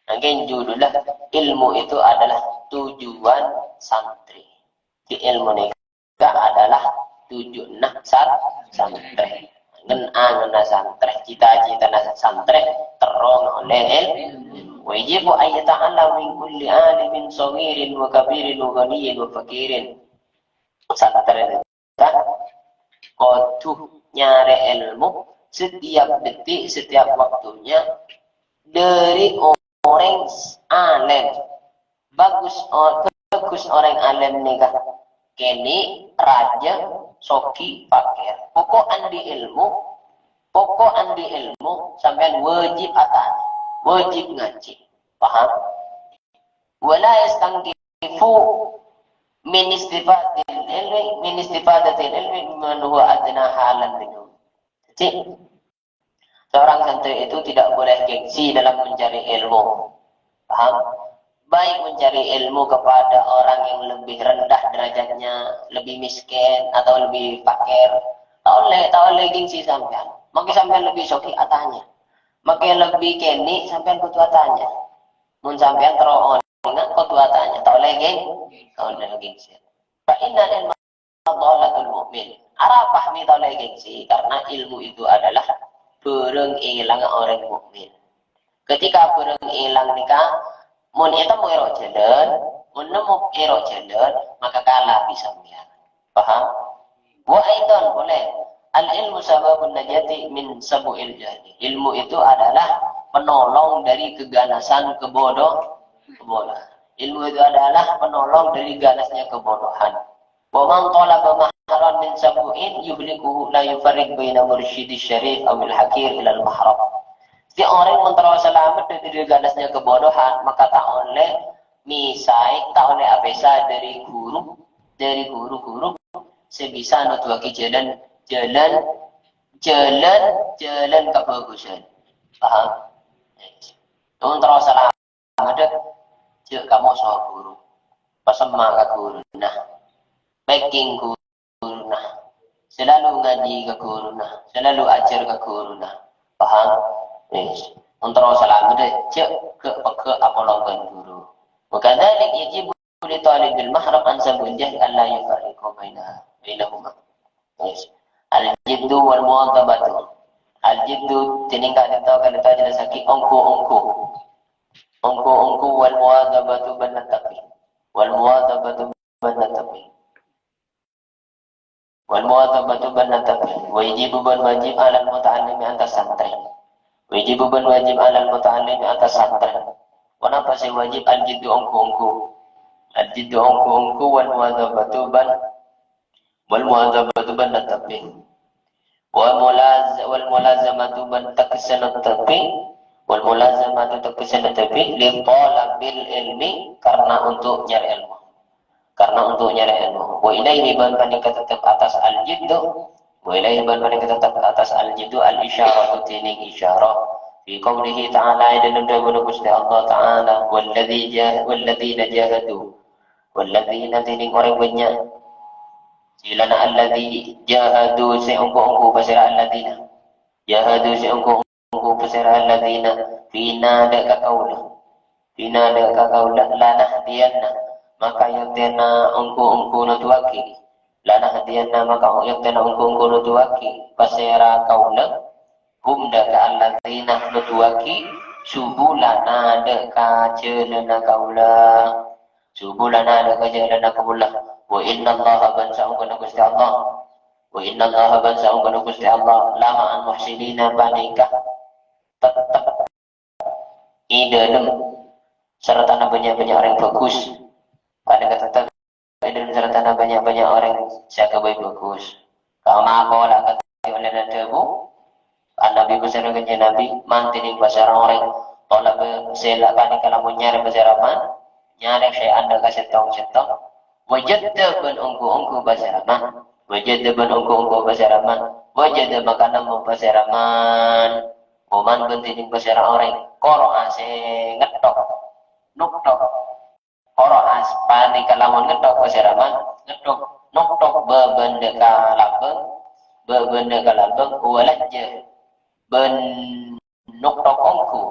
Angkèn judulnya ilmu itu adalah tujuan santri. Di ilmu nèka adalah tujuanna san-, santrè. Ngen-angenna santrè, cita-citana santrè, terro ngaollè ilmu. Wa yajibu an yata'allama min kulli alimin saghirin wa kabirin wa ghaniyyin wa faqirin. Santrè kita kodhu nyarè èlmo setiap detik, setiap waktunya dari orèng s-, alèm. Bagus o-, bagus orèng alèm nèka. Kènè', rajâ, soghi, pakèr. Pokok andi' èlmo, pokok andi' èlmo, sampèyan wajib atanya, wajib ngajhi. Paham? Wa la yastankifu min istifadatil ilmi, min istifadatil ilmi mimman huwa adna halan minhu. Jadi, seorang santri itu tidak boleh gengsi dalam mencari ilmu. Paham? Baik mencari ilmu kepada orang yang lebih rendah derajatnya, lebih miskin, atau lebih fakir. Ta' ollè, ta' ollè gengsi sampèyan. Mangkè sampèyan lebih soghi, atanya. Mangkè lebih kènè', sampèyan kodhu atanya. Mon sampèyan terro onènga, kodhu atanya. Ta' ollè geng-, ta' ollè gengsi. Fa innal ilma dhalatul mu'min. Arapa mè' ta' ollè gengsi? Karena ilmu itu adalah bârâng èlang orèng mukmin. Ketika bârâng èlang nèka, mon ètemmo è ro' jhâlân, mon nemmo è ro' jhâlân, maka kala bi' sampèyan. Paham? Wa aidan polè, al ilmu sababun najati min sabu'il jahli. Ilmu itu adalah penolong dari keganasan kebodoh-, kebodohan. Ilmu itu adalah penolong dari ganasnya kebodohan. Wa man talaba mahran min sabu'in yuhlikuhu la yufarriq baina mursyidis syarif awil haqir ilal mahram. Sè orèng mon terro salamet dhâri ganasnya kebodohan, maka ta' ollè misaè, ta' ollè apèsa dhâri ghuru, dhâri ghuru-ghuru sè bisa noduwaghi jhâlân, jhâlân, jhâlân, jhâlân kabhâghusân. Paham? Mon terro salamet, jhâ' kamoso ghuru. Pasemma' ka ghuruna. Packing ghuruna. Salalu ngajhi ka ghuruna. Salalu ajhâr ka ghuruna. Paham? Wis. Mon terro salamet, jhâ' ghâ'-, pegghâ' apolong bân ghuru. Wa kadzalik yajibu li talibil mahram an sabu'il jahli alla yufarriqa bainaha, bainahuma. Wis. Al jiddu wal muwadzabatu. Al jiddu, dhinèng ka'dinto, ka'dinto ajelassaghi ongghu-ongghu. Ongghu-ongghu wal muwadzabatu bân netepi. Wal muwadzabatu bân netepi. Wal muwadzabatu bân netepi. Wa yajibu bân wajib 'alal muta'allimi atas santrè. Wa yajibu bân wajib 'alal muta'allimi atas santrè. Ponapa sè wajib? Al jiddu ongghu-ongghu. Al jiddu ongghu-ongghu wal muwadzabatu bân, wal muwadzabatu bân netepi. Wal mulaz-, wal mulazamatu bân tekessè netepi. Wal mulazamatu tekessè netepi li talabil ilmi, karena untuk nyarè ilmu. Karena untuk nyarè ilmu. Wa ilaihi bân panèka tettep atas al jiddu. Wa ilaihi bân panèka tettep atas al jiddu al isyaratu dhinèng isyarah. Fi qaulihi ta'ala, è dâlem dhâbuna Ghustè Allah Ta'ala, "Walladzi jah-, walladzina jahadu." Walladzina dhinèng orèng bânnya'. Silana alladzi jahadu sè ongghu-ongghu pasèra alladzina. Jahadu sè ongghu-ongghu pasèra alladzina fina dâ' ka kaulâ. Fina dâ' ka kaulâ lanahdiyanna, maka yâktèna ongghu-ongghu noduwaghi. Lanahdiyanna, maka yâktèna ongghu-ongghu noduwaghi pasèra kaulâ. Hum dâ' ka alladzina noduwaghi subulana dâ' ka jhâlânna kaulâ. Subulana dâ' ka jhâlânna kaulâ. Wa innallaha bân saongghuna Ghustè Allah. Wa innallaha bân saongghuna Ghustè Allah la ma'al muhsinina panèka tettep è dâlem sartana bânnya'-bânnya' orèng bhâghus. Panèka tettep è dâlem sartana bânnya'-bânnya' orèng sè aghâbây bhâghus. Kama qala, kadhi ollèna dhâbu, An-Nabi pasèra Kanjeng Nabi, man dhinèng pasèra orèng, talaba sè la panèka lamon nyarè pasèra man, nyarè syai'an dâ' ka sèttong-sèttong, wajadda bân ongghu-ongghu pasèra man, wajadda bân ongghu-ongghu pasèra man, wajadda maka nemmo pasèra man, oman bân dhinèng pasèra orèng, qara'a sè ngetthok, nokthok. Qara'a panèka lamon ngetthok pasèra man, ngetthok, nokthok bâbâna ka labâng, bâbâna ka labâng, walajja bân nokthok ongghu.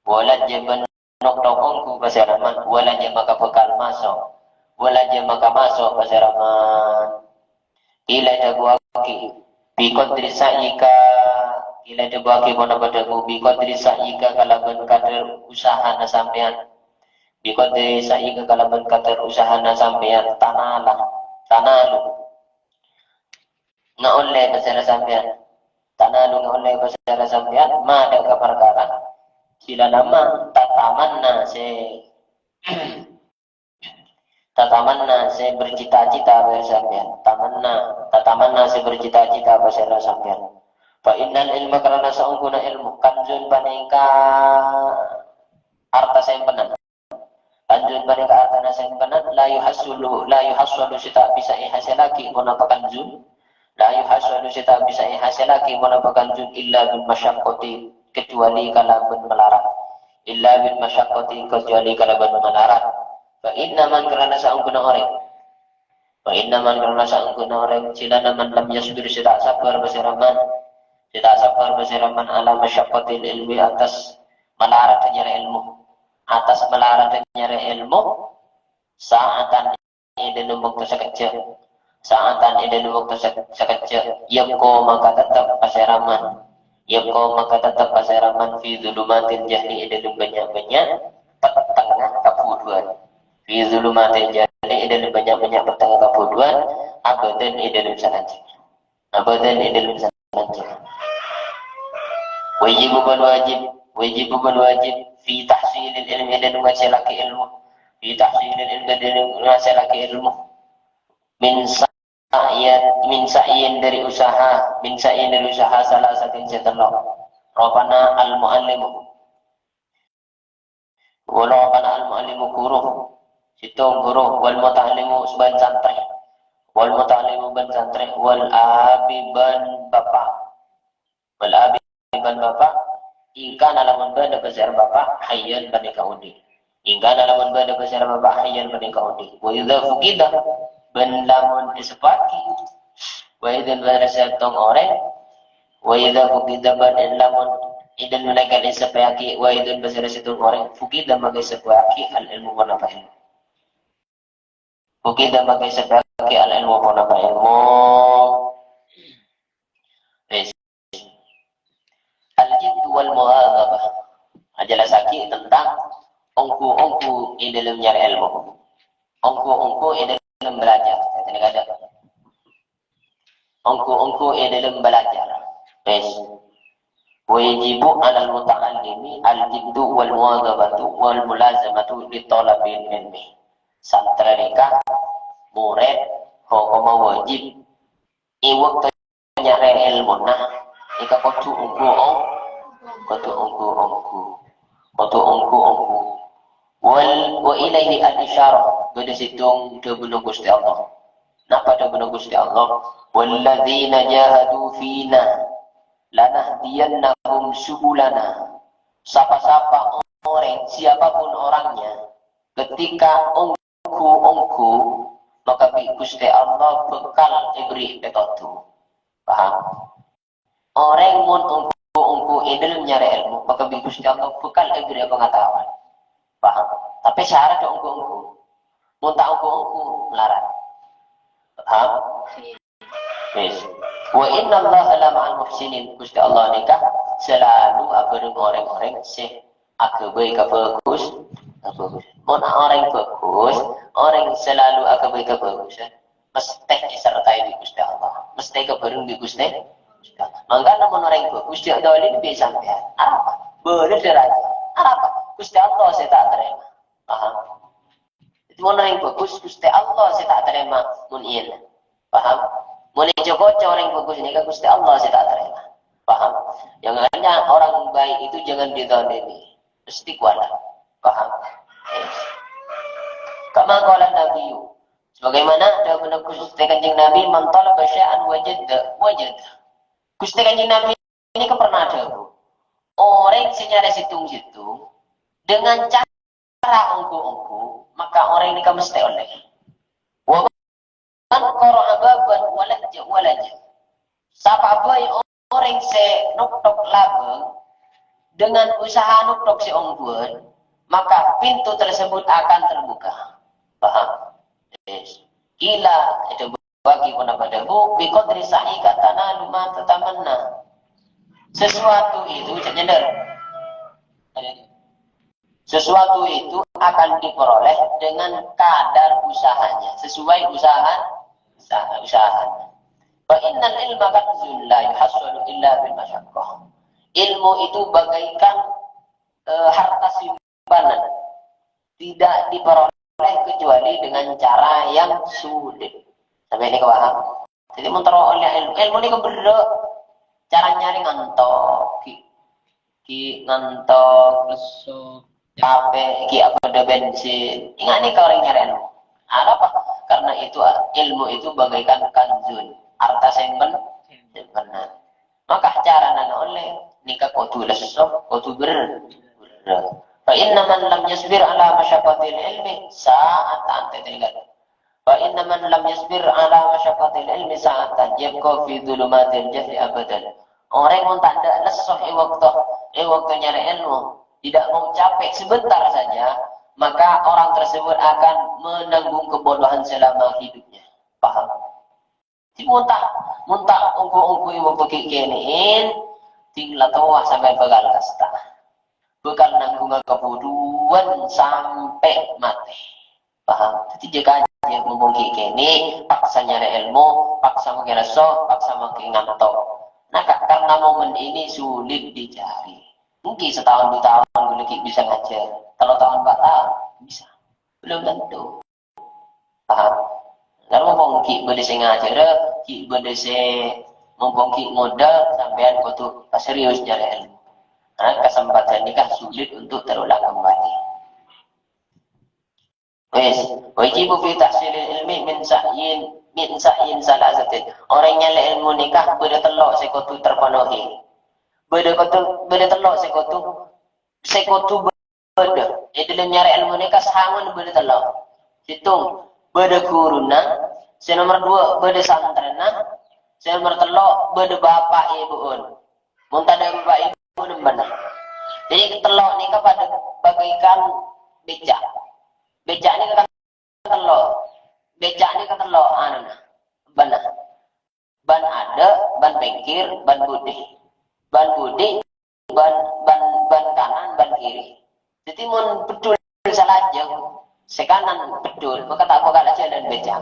Walajja bân nokthok ongghu pasèra man, walajja maka bhâkal maso'. Walajja maka maso' pasèra man. Ila èdhâbuwaghi, bi qadri sa'yika, Qila, èdhâbuwâghi ponapa dhâbu, "Bi qadri sa'yika," kalabân kadhâr usahana sampèyan. "Bi qadri sa'yika," kalabân kadhâr usahana sampèyan. "Tanala, tanalu." Ngaollè pasèra sampèyan. "Tanalu," ngaollè pasèra sampèyan. "Ma," dâ' ka parkara. "Silana ma," tatamanna sè Tatamanna sè bercita-cita pasèra sampèyan. Tamanna, tatamanna sè bercita-cita pasèra sampèyan. "Fa innal ilma," karana saongghuna èlmo, "kanzun," panèka arta sèmpenan. "Kanzun," panèka artana sèmpenan, "la yuhassulu, la yuhassalu," sè ta' bisa èhasèllaghi ponapa kanzun. "La yuhassalu," sè ta' bisa èhasèllaghi ponapa kanzun, "illa bil masyaqqati," kecuali kalabân malarat. "Illa bil masyaqqati," kecuali kalabân malarat. "Fa inna man," karana saongghuna orèng. "Fa inna man," karana saongghuna orèng. "Silana man lam yasbir," sè ta' sabbhâr pasèra man. Sè ta' sabbhâr pasèra man, "ala masyaqqatil ilmi," attas malarat nyarè èlmo. Attas malarat nyarè èlmo. "Sa'atan," è dâlem bâkto sakejjhâ'. "Sa'atan," è dâlem bâkto sa-, sakejjhâ'. "Yabqa," maka tetep pasèra man. "Yabqa," maka tetep pasèra man. "Fi dhulumatil jahli," è dâlem bânnya'-bânnya' pettengnga kabhudhuwân. "Fi dhulumatil jahli," è dâlem bânnya'-bânnya' pettengnga kabhudhuwân. "Abadan," è dâlem salanjhângnga. "Abadan," è dâlem salanjhângnga. "Wajibu," bân wajib. "Wajibu," bân wajib. "Fi tahsilil ilmi," è dâlem ngasèllaghi èlmo. "Fi tahsilil ilmi," è dâlem ngasèllaghi èlmo. "Min sa'yin," min sa'yin dâri usaha. "Min sa'yin dâri usaha, salasatin sè tello'." Ropana al-mu'allimu. Ropana al-mu'allimu ghuru. Sèttong ghuru. "Wal muta'allimu," bân santrè. "Wal muta'allimu," bân santrè. "Wal abi," bân bapa'. "Wal abi," bân bapa'. "In kana," lamon bâdâ pasèra bapa', "hayyan," panèka odi'. "In kana," lamon bâdâ pasèra bapa', "hayyan," panèka odi'. "Wa idza fuqida," bân lamon èseppowaghi, "wahidun," pasèra sèttong orèng. "Wa idza fuqida," bân lamon èdâ mènangka èseppowaghi, "wahidun," pasèra sèttong orèng, "fuqida," mangka èseppowaghi al-ilmu ponapa èlmo. "Fuqida," mangka èseppowaghi al-ilmu ponapa èlmo. Wis. Al-jiddu wal muwadzabah. Ajelassaghi tentang ongghu-ongghu è dâlem nyarè èlmo. Ongghu-ongghu è dâlem belajar. Katanya kada. Ongghu-ongghu è dâlem belajar. Wis. "Wa yajibu 'alal muta'allimi al-jiddu wal muwadzabatu wal mulazamatu li thalabil ilmi." Santrè nèka, morèd, hokomma wajib è bâkto nyarè èlmona, nèka kodhu ongghu-ong-, kodhu ongghu-ongghu. Kodhu ongghu-ongghu. Wal, wa ilaihi al-isyarah, bâdâ sèttong dhâbuna Ghustè Allah. Napa dhâbuna Ghustè Allah? "Walladzina jahadu fina lanahdiyannahum subulana." Sapa-sapa orèng, siapapun orangnya, ketika ongghu-ongghu, maka bi' Ghustè Allah bhâkal èberri' pètodhu. Paham? Orèng mon ongghu-ongghu è dâlem nyarè èlmo, maka bi' Ghustè Allah bhâkal èberri' pangataowan. Paham? Tapè syarat ongghu-ongghu. Mon ta' ongghu-ongghu, malarat. Paham? Wis. "Wa innallaha la ma'al muhsinin." Ghustè Allah nèka selalu abhâreng orèng-orèng sè aghâbây ka bhâghus-, ka bhâghus. Mon orèng bhâghus, orèng selalu aghâbây ka bhâghus, mestè èsertaè bi' Ghustè Allah. Mestè èkabhâreng bi' Ghustè. Mangkana mon orèng bhâghus, jhâ' dhâlina bi' sampèyan. Arapa? Bâlâ dârâjhât. Arapa? Ghustè Allah sè ta' tarèma. Paham? Dhâddhi, mon orèng bhâghus, Ghustè Allah sè ta' tarèma mon iyâ. Paham? Mon èco-koco orèng bhâghus nèka Ghustè Allah sè ta' tarèma. Paham? Yang artinya orang baik itu jangan dizalimi. Mesti kuala. Paham? Yes. Kama qala Nabiyyu. Sebagaimana dhâbuna Ghustè Kanjeng Nabi, "Man talaba syai'an wajada, wajada." Ghustè Kanjeng Nabi ini kan pernah dhâbu, "Orèng sè nyarè sèttong-sèttong dengan cara ongghu-ongghu, maka orèng nèka mestè ollè. Wa man qara'a baban walajja, walajja." Sapa bhâi orèng sè noktok labâng dengan usaha noktok sè ongghuwân, maka pintu tersebut akan terbuka. Paham? Yes. Qila, èdhâbuwâghi ponapa dhâbu, "Bi qadri sa'yika tanalu ma tatamanna." Sesuatu itu, cek nyender. Sesuatu itu akan diperoleh dengan kadar usahanya, sesuai usaha, usaha usahanya. Fa innal ilma kanzun la yuhassalu illa bil masyaqqah. Ilmu itu bagaikan eh, harta simpanan, tidak diperoleh kecuali dengan cara yang sulit. Sampai ini paham? Jadi, mau terus oleh ilmu, ilmu ini berre, cara nyari ngantok, ki, ki ngantok, lesu, capek, ki apa ada bensin. Ingat nih, kalau orang nyari ilmu. Kenapa? Karena itu, ilmu itu bagaikan kanzun, harta simpen, simpenan. Maka carana ngaollè nèka kodhu lesso, kodhu ber-, berrâ. Fa inna man lam yasbir ala masyaqqatil ilmi sa'atan, tèngghâl. Fa inna man lam yasbir ala masyaqqatil ilmi sa'atan yabqa fi dhulumatil jahli abadan. Orèng mon ta' lesso è bâkto, è bâkto nyarè èlmo, tidak mau capek sebentar saja, maka orang tersebut akan menanggung kebodohan selama hidupnya. Paham? Mon ta', mon ta' ongghu-ongghu è bâkto ghi' kènè'èn, dhing la towa sampèyan bhâkal kasta. Bhâkal nangghungnga kabhudhuwân sampè' matè. Paham? Dhâddhi jâgâ ajâ, mompong ghi' kènè', paksa nyarè èlmo, paksa makè lesso, paksa makè ngantok. Nah, ka-, karena momen ini sulit dicari. Mungkin setahun, dua tahun, ghulâ ghi' bisa ngajhâr. Tello taon, empat taon, bisa. Belum tentu. Paham? Karena mompong ghi' bâdâ sè ngajhârâ, ghi' bâdâ sè mompong ghi' ngodâ, sampèyan kodhu paserius nyarè èlmo. Karena kesempatan nèka sulit untuk terulang kembali. Wes, wajibu fi tahsilil ilmi min sa'yin, min sa'yin salasatin. Orèng nyarè èlmo nèka bâdâ tello' sè kodhu terpenuhi. Bâdâ kodhu, bâdâ tello' sè kodhu, sè kodhu bâdâ. È dhâlem nyarè èlmo nèka sangon bâdâ tello'. Sèttong, bâdâ ghuruna. Sè nomer duwâ', bâdâ santrèna. Sè nomer tello', bâdâ bapa' èbu'un. Mon tadâ' bapa' èbu, nembâna. Jadi, tello' nèka padâ bagaikan beca'. Beca' nèka kan tello'. Beca' nèka tello' anona. Bâna. Bân adâ', bân pèngkèr, bân budi. Bân budi, bân, bân, bân kanan, bân kiri. Dhâddhi mon beddhul salajâng, sè kanan beddhul, maka ta' bhâkal ajhâlân beca'.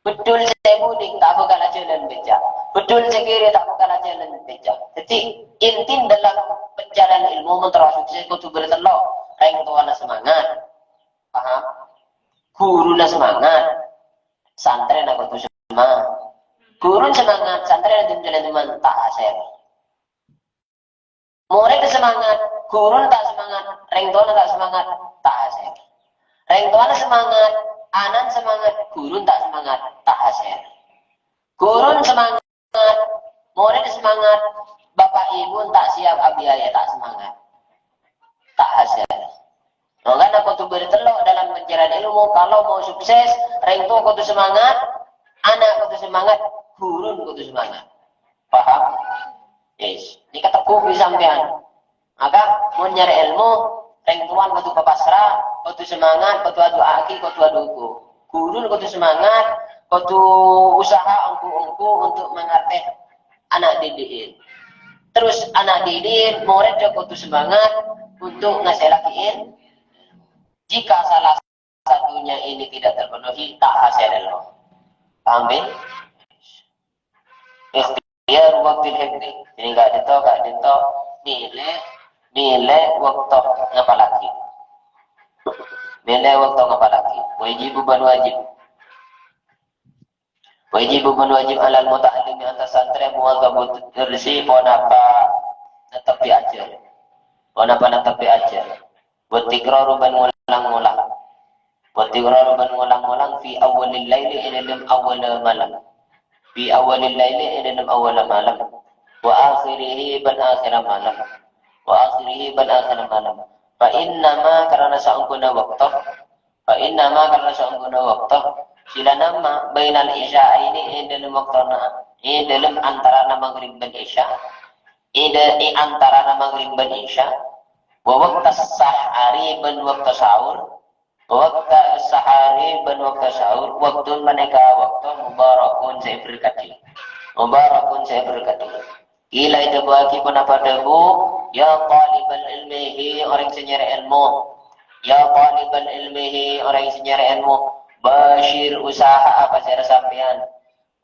Beddhul sè budi ta' bhâkal ajhâlân beca'. Beddhul sè kiri ta' bhâkal ajhâlân beca'. Dhâddhi, inti dalam perjalanan ilmu mon terro sukses kodhu bâdâ tello'. Rèng towana semangat. Paham? Ghuruna semangat. Santrèna kodhu semangat. Ghurun semangat, santrèna dhâddhi ta' hasèl. Morèdda semangat, ghurun ta' semangat, rèng towana ta' semangat, ta' hasèl. Rèng towana semangat, ana'na semangat, ghurun ta' semangat, ta' hasèl. Ghurun semangat, morèdda semangat, bapa' èbu ta' siap abiaya, ta' semangat, ta' hasèl. Makana kodhu bâdâ tello' dalam pencarian ilmu. Kalau mau sukses, rèng towa kodhu semangat, ana' kodhu semangat, ghurun kodhu semangat. Paham? Yes. Nèka tegghu bi' sampèyan. Maka, mon nyarè èlmo, rèng towana kodhu papasra, kodhu semangat, kodhu adu'aaghi, kodhu adhuku. Ghurun kodhu semangat, kodhu usaha ongghu-ongghu untuk mangartè ana' didi'in. Terros ana' didi'in, morèdda kodhu semangat untuk ngasèllaghi èl-, jika salah satunya ini tidak terpenuhi, ta' hasèl èlmo. Paham, bin? Ikhtiyar waqtil hifdzi. Jadi, ka'dinto, ka'dinto, mèlè, mèlè bâkto ngapallaghi. Mèlè bâkto ngapallaghi. Wajibu bân wajib. Wajibu bân wajib alal muta'allimi, attas santrè, muwadzabatu darsi, ponapa netebbhi ajhâr. Ponapa netebbhi ajhâr. Wa tikraru bân ngulang-ngulang. Wa tikraru bân ngulang-ngulang fi awwalil laili, è dhâlem awwalla malem. Fi awwalil laili, è dhâlem awwalla malem. Wa akhirihi bân akhèrra malem. Wa akhirihi bân akhèrra malem. Fa innama, karana saongghuna bâkto. Fa innama, karana saongghuna bâkto, sila nama bainal isya'aini, è dhâlem bâktona, è dhâlem antarana maghrib bân isya, è dhâ-, è antarana maghrib bân isya, wa waqtas sahari, bân bâkto sahur, wa waqtas sahari, bân bâkto sahur, waqtun, panèka bâkto, mubarakun, sè èberkadhi, mubarakun, sè èberkadhi. Qila, èdhâbuwâghi ponapa dhâbu, "Ya thalibal ilmi, he orèng sè nyarè èlmo. Ya thalibal ilmi, he orèng sè nyarè èlmo. Basyir, usaha'a pasèra sampèyan.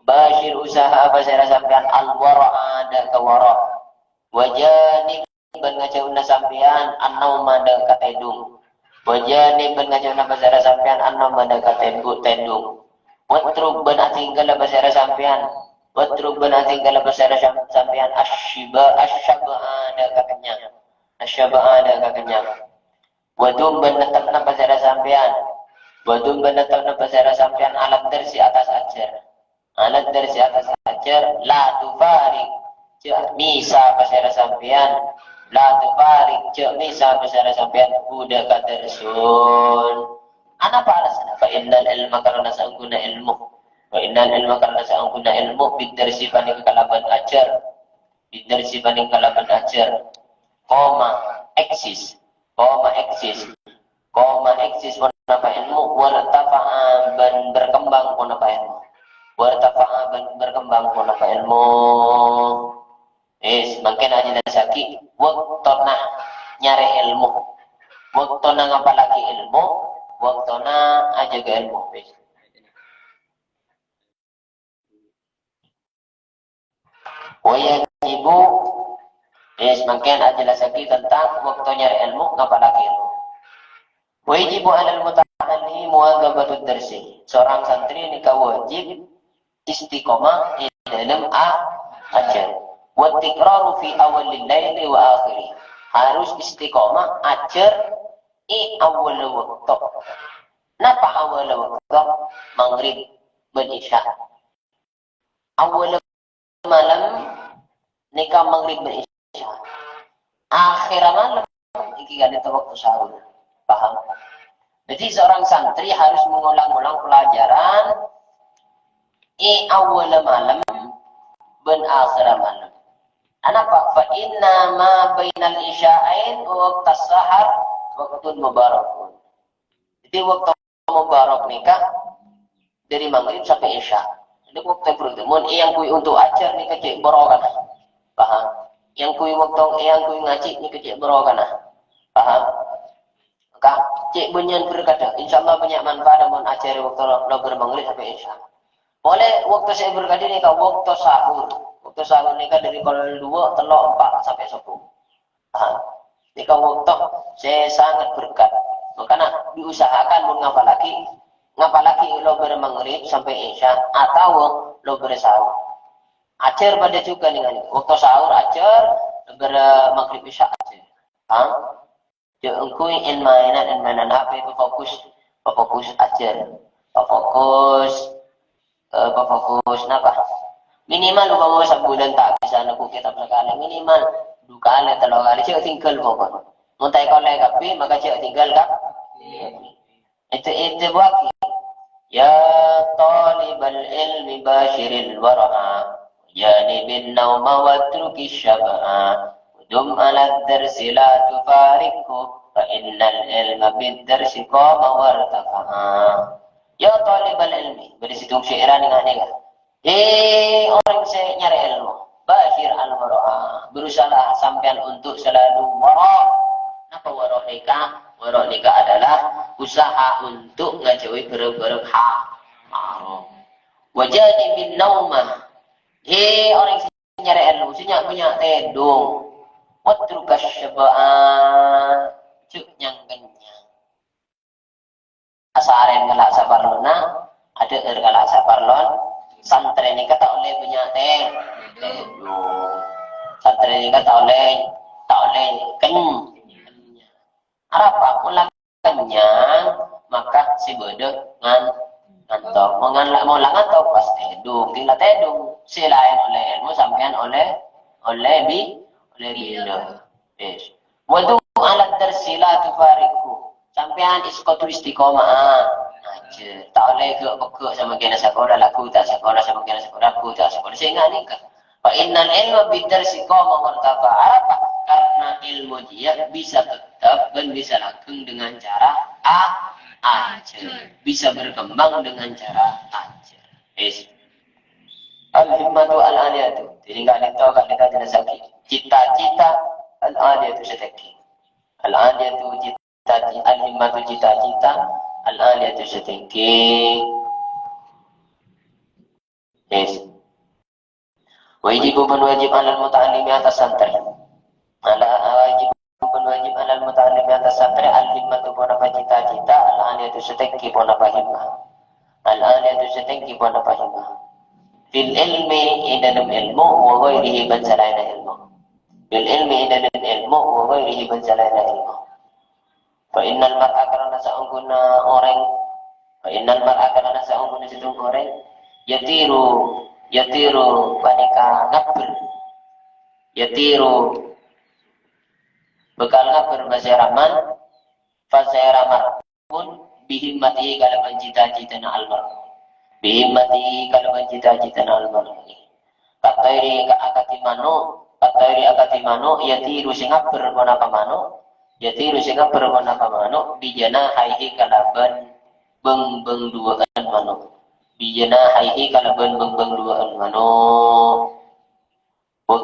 Basyir, usaha'a pasèra sampèyan, al-wara'a, dâ' ka wara'. Wa janib, bân ngajhâuna sampèyan, an-nauma, dâ' ka tèdung. Wa janib, bân ngajhâuna pasèra sampèyan, an-nauma, dâ' ka tèbu-, tèdung. Watruk, bân atinggal pasèra sampèyan. Watruk, bân atinggal pasèra sam-, sampèyan, asy-syiba-, asy-syab'a, dâ' ka kennyang. Asy-syab'a, dâ' ka kennyang. Wa dum, bân nettepna pasèra sampèyan. Wa dum, bân nettepna pasèra sampèyan, alat darsi, attas ajhâr. Alat darsi, attas ajhâr, la tufarik, jhâ' mèsa pasèra sampèyan. La tufarik, jhâ' mèsa pasèra sampèyan, hu, dâ' ka darsun." Anapa alasanna? "Fa innal ilma, karana saongghuna èlmo. Fa innal ilma, karana saongghuna èlmo, bid darsi, panèka kalabân ajhâr. Bid darsi, panèka kalabân ajhâr. Qoma, eksis. Qoma, eksis. Qoma, eksis ponapa èlmo, wartafa'a, bân berkembang ponapa èlmo. Wartafa'a, bân berkembang ponapa èlmo." Wis, mangkèn ajelassaghi wâktona nyarè èlmo. Wâktona ngapallaghi èlmo, wâktona ajâgâ èlmo. Wis. Wa yajibu, eh, samangkèn ajelassaghi tentang bâkto nyarè èlmo, ngapallaghi èlmo. Wa yajibu 'alal muta'allim muwadzabatud darsi. Seorang santri nèka wajib istiqomah è dâlem a-, ajhâr. Wa tikraru fi awwalil laili wa akhirih. Harus istiqomah ajhâr è awwal bâkto. Napa awwal bâkto? Maghrib bân Isya. Awwal malem nèka Maghrib bân Isya. Akhir malem nèka ka'dinto bâkto sahur. Paham? Jadi seorang santri harus mengulang-ulang pelajaran è awwal malem bân akhir malem. Anapa? Fa inna ma bainal isya'ain wa waqtas sahar waqtun mubarakun. Jadi bâkto mubarak nèka dâri Maghrib sampè' Isya. Jadi bâkto bhuru, mon èangghuy untuk ajhâr nèka cè' barokana. Paham? Èangghuy bâkto, èangghuy ngajhi nèka cè' barokana. Paham? Maka cè' bânnya'an berkadhâ. Insyaallah bânnya' manfaat mon ajhâr bâkto lo-, lobâr Maghrib sampè' Isya. Polè bâkto sè berkadhâ nèka bâkto sahur. Bâkto sahur nèka dâri kol dua, tello', empa' sampè' sobbhu. Ah, nèka bâkto sè sanget berkat. Makana diusahakan mon ngapallaghi, ngapallaghi lobâr Maghrib sampè' Isya atawa lobâr sahur. Ajhâr padâ jhughân nèngan. Bâkto sahur ajhâr, lobâr Maghrib Isya ajhâr. Ah, jhâ' èangghuy en-maènan, en-maènan H P, pafokus, pafokus ajhâr. Pafokus eh, pafokus napa? Minimal upama sabulân ta' bisa neggu' kètab sakalè, minimal du kalè, tello kalè, jhâ' tinggal pokok. Mon ta' èkaollè kabbhi, maka jhâ' tinggal kabbhi. Èdhâbuwâghi. Ya thalibal ilmi basyiril wara'a, janibin nauma watrukis syab'a, dum 'alad darsi la tufarikhu, fa innal ilma bid darsi qama wartafa'a. Ya thalibal ilmi, bâdâ sèttong syair nèng-nèng. He orèng sè nyarè èlmo, basyir al-wara'a, berusahalah sampèyan untuk selalu wara'. Napa wara' nèka? Wara' nèka adalah usaha untuk ngajhâuwi bhârâng-bhârâng ha-, haram. Wa janibin nauma. He orèng sè nyarè èlmo, sè nya'-bânnya' tèdung. Watrukash syab'a, jhâ' nyang-kennyang. Asarèn ngala' saparlona, adhâ'âr ngala' saparlona. Santrè nèka ta' ollè bânnya' tè-, tèdung. Santrè nèka ta' ollè, ta' ollè ken-, arapa? Mon la kennyang, maka sè bâdâ ngan-, ngantok. Mon ngan-, mon la ngantok, pas tèdung, tinggal tèdung. Sè laèn ollè èlmo, sampèyan ollè, ollè bi-, ollè bilâ. Wis. Wa dum 'alad darsi la tufarikhu. Sampèyan is-, kodhu istiqomah ajhâr. Ta' ollè ghâ'-pegghâ' samangkèna sakola, lagghu ta' sakola, samangkèna sakola, lagghu ta' sakola. Sènga' nèka. Fa innal ilma bid darsi qama wartafa'a. Arapa? Karena ilmu jiyâ bisa tetep bân bisa langgeng dengan cara a-, ajhâr. Bisa berkembang dengan cara ajhâr. Wis. Al-himmatu al-aliyatu. Jadi, ka'dinto, ka'dinto jelassaghi. Cita-cita al-aliyatu sè tèngghi. Al-aliyatu cita-cita, al-himmatu cita-cita, al-aliyatu sè tèngghi. Yes. Wa yajibu, bân wajib, 'alal muta'allimi, attas santrè. Ala, wajib, bân wajib, 'alal muta'allimi, attas santrè, al-himmatu, ponapa cita-cita, al-aliyatu sè tèngghi, ponapa himmah. Al-aliyatu sè tèngghi, ponapa himmah. Fil ilmi, è dâlem èlmo, wa ghairihi, bân salaènna èlmo. Fil ilmi, è dâlem èlmo, wa ghairihi, bân salaènna èlmo. Fa innal mar'a, karana saongghuna orèng, fa innal mar'a, karana saongghuna sèttong orèng, yatiru, yatiru panèka ngabbher. Yatiru, bhâkal ngabbher pasèra man, pasèra marhum, bihimmatihi kalabân cita-citana almarhum. Bihimmatihi kalabân cita-citana almarhum. Katairi ka akadhi mano', katairi akadhi mano', yatiru sè ngabbher ponapa mano', yatiru sè ngabbher ponapa mano', bijanahaihi kalabân bâng-bâng duwâ'ân mano'. Bijanahaihi kalabân bâng-bâng duwâ'ân mano'. Wa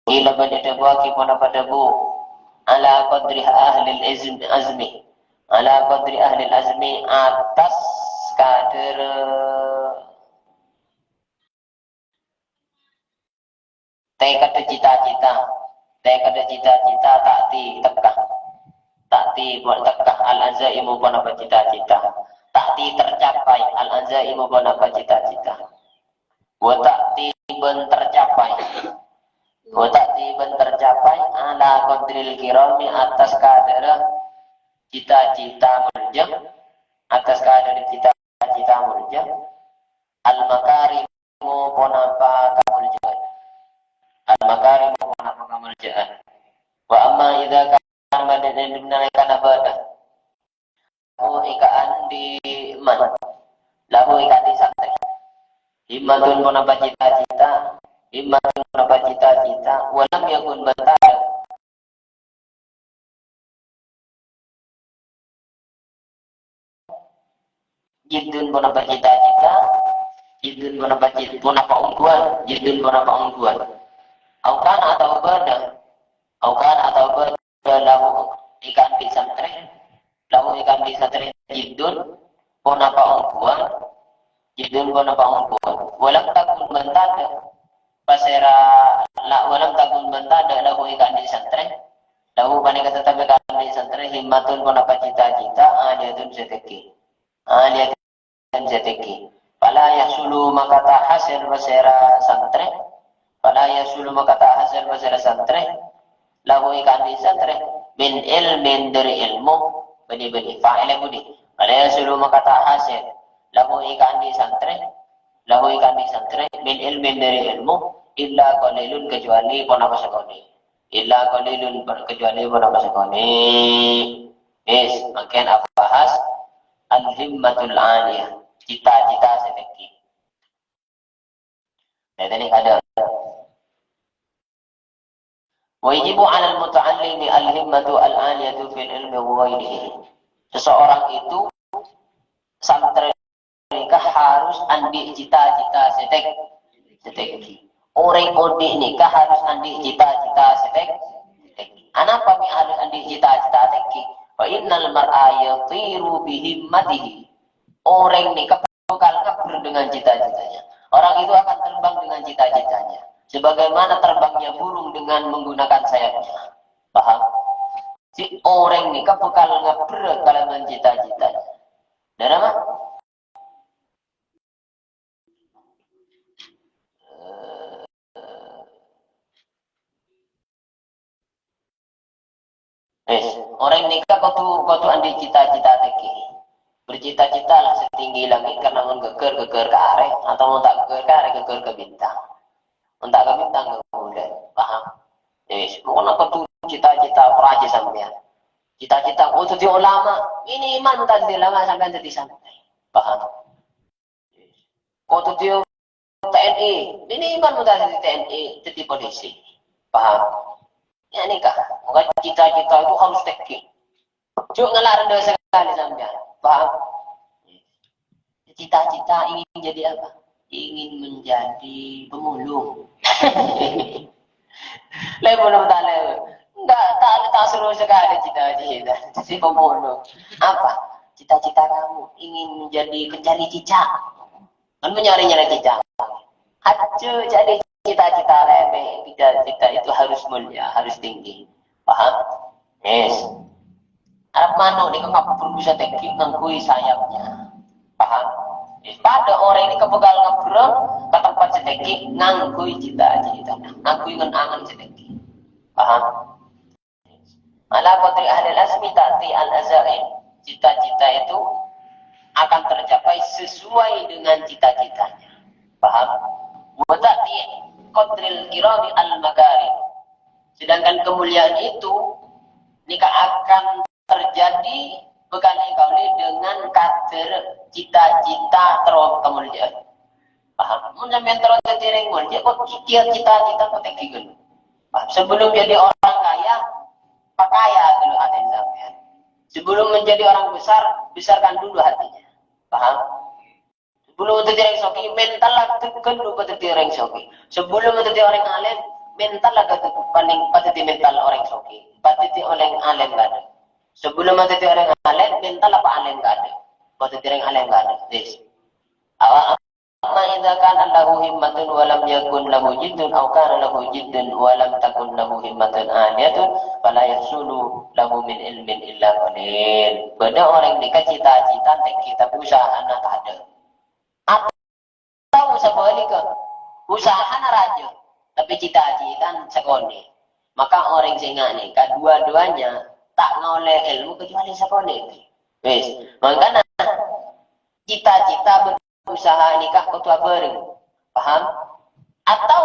qila, bân èdhâbuwaghi ponapa dhâbu, ala qadri ahlil izm-, azmi. Ala qadri ahlil azmi, attas kadâr tèkadhâ cita-cita, tèkadhâ cita-cita ta'ti tekka. Ta'ti tekka al-azaimu ponapa cita-cita. Ta'ti tercapai al-azaimu ponapa cita-cita. Wa ta'ti bân tercapai. Wa ta'ti bân tercapai ala qadril kirami, attas kadârrâ cita-cita molja, attas kadârrâ cita-cita molja. Al-makarimu ponapa kamoljâ'ân. Al-makarimu ponapa kamoljâ'ân. Wa amma idza kana, bâdâ nalèkana bâdâ. Lahu è ka'andi' man. Lahu è ka'andi' santrè. Himmatun ponapa cita-cita. Himmatun ponapa cita-cita. Wa lam yakun bân tadâ'. Jiddun ponapa cita-cita. Jiddun ponapa cit-, ponapa ongghuwân. Jiddun ponapa ongghuwân. Au kana atawa bâdâ. Au kana atawa bâdâ lahu è ka'andi' santrè. Lahu è ka'andi' santrè jiddun ponapa ongghuwân. Jiddun ponapa ongghuwân. Wa lam takun bân tadâ'. Pasèra la-, wa lam takun bân tadâ' lahu è ka'andi' santrè. Lahu panèka tettep è ka'andi' santrè himmatun ponapa cita-cita aliyatun sè tèngghi. Aliyatun sè tèngghi. Fala yahsulu maka ta' hasèl pasèra santrè. Fala yahsulu maka ta' hasèl pasèra santrè. Lahu è ka'andi' santrè. Min ilmin, dâri èlmo. Bânnè, bânnè. Fa'ilè budi. Fala yahsulu maka ta' hasèl. Lahu è ka'andi' santrè. Lahu è ka'andi' santrè. Min ilmin, dâri èlmo. Illa qalilun, kajhâbhâna ponapa sakonè'. Illa qalilun, kajhâbhâna ponapa sakonè'. Yes, mangkèn abahas al-himmatul aliyah, cita-cita sè tèngghi. Nah, ini ada. Wa yajibu 'alal muta'allimi al-himmatu al-aliyatu fil ilmi wa ghairihi. Seseorang itu, santrè nèka harus andi' cita-cita sè tèng-, sè tèngghi. Orèng odi' nèka harus andi' cita-cita sè tèng-, sè tèngghi. Anapa mè' harus andi' cita-cita tèngghi? Fa innal mar'a yatiru bi himmatihi. Orèng nèka bhâkal ngabbher dengan cita-citanya. Orang itu akan terbang dengan cita-citanya. Sebagaimana terbangnya burung dengan menggunakan sayapnya. Paham? Si orèng nèka bhâkal ngabbher kalabân cita-citanya. Dârâmma? Eh, orèng nèka kodhu, kodhu andi' cita-cita tèngghi. Bercita-citalah setinggi langit, karena mon ghâgghâr, ghâgghâr ka arè, atau mon ta' ghâgghâr ka arè, ghâgghâr ka bintang. Mon ta' ka bintang, ka bulân. Paham? Yes, pokokna kodhu cita-cita ora aja sampèyan. Cita-cita, oh, dhâddhi ulama. Minimal mon ta' dhâddhi ulama, sampèyan dhâddhi santrè. Paham? Kodhu dhâddhi T N I. Minimal mon ta' dhâddhi T N I, dhâddhi polisi. Paham? Ya, nèka. Maka cita-cita itu harus tèngghi. Jhâ' ngala' rendha sakalè sampèyan. Paham? Cita-cita ingin jadi apa? ingin menjadi pemulung. Lha, pemulung ta' lè. Enggak, ta', ta' seru sekali cita-cita jadi pemulung. Apa? Cita-cita kamu ingin menjadi pencari cicak. Kan mencari-nyari cicak. Aja jadi cita-cita remeh, cita-cita itu harus mulia, harus tinggi. Paham? Yes. Arep manuk nèko ngabbher bisa tèngghi ngangghuy sayapnya. Paham? Yes. Padâ orèng nèko bhâkal ngabbher ka tempat sè tèngghi ngangghuy cita-cita, ngangghuy ngen-angen sè tèngghi. Paham? Ala qadri ahlil azmi ta'ti al-azaim. Cita-cita itu akan tercapai sesuai dengan cita-citanya. Paham? Wa ta'ti qadril kirami al-makarim. Sedangkan kemuliaan itu nèka akan terjadi bhâkal èkaollè dengan kadar cita-cita terro kemuliaan. Paham? Mun sampèyan terro dhâddhi orèng mulya, kok cita-cita kita kok tèngghi ghâllu. Paham? Sebelum jadi orang kaya, pakaya dulu hati sampèyan. Sebelum menjadi orang besar, besarkan dulu hatinya. Paham? Sebelum dhâddhi orèng soghi, mental la ghâllu dhâddhi orèng soghi. Sebelum dhâddhi orèng alim, mental la ghâllu paling padâddhi mental orèng soghi. Padâddhi orèng alim ghâllu. Sebelum dhâddhi orèng alim, mental apa alim ghâllu. Padâddhi orèng alim ghâllu. Yes. Awa Amma idza kana lahu himmatun wa lam yakun lahu jiddun, aw kana lahu jiddun wa lam takun lahu himmatun aliyatun, fala yahsulu lahu min ilmin illa qalil. Bâdâ orèng nèka cita-cita tèngghi, tapè usahana tadâ'. Atau sabhâligghâ, usahana rajâ, tapè cita-citana sakonè'. Maka orèng sè nga' nèka dua-duanya ta' ngaollè èlmo kecuali sakonè'. Wis, mangkana cita-cita bân usaha nèka kodhu abhâreng. Paham? Atau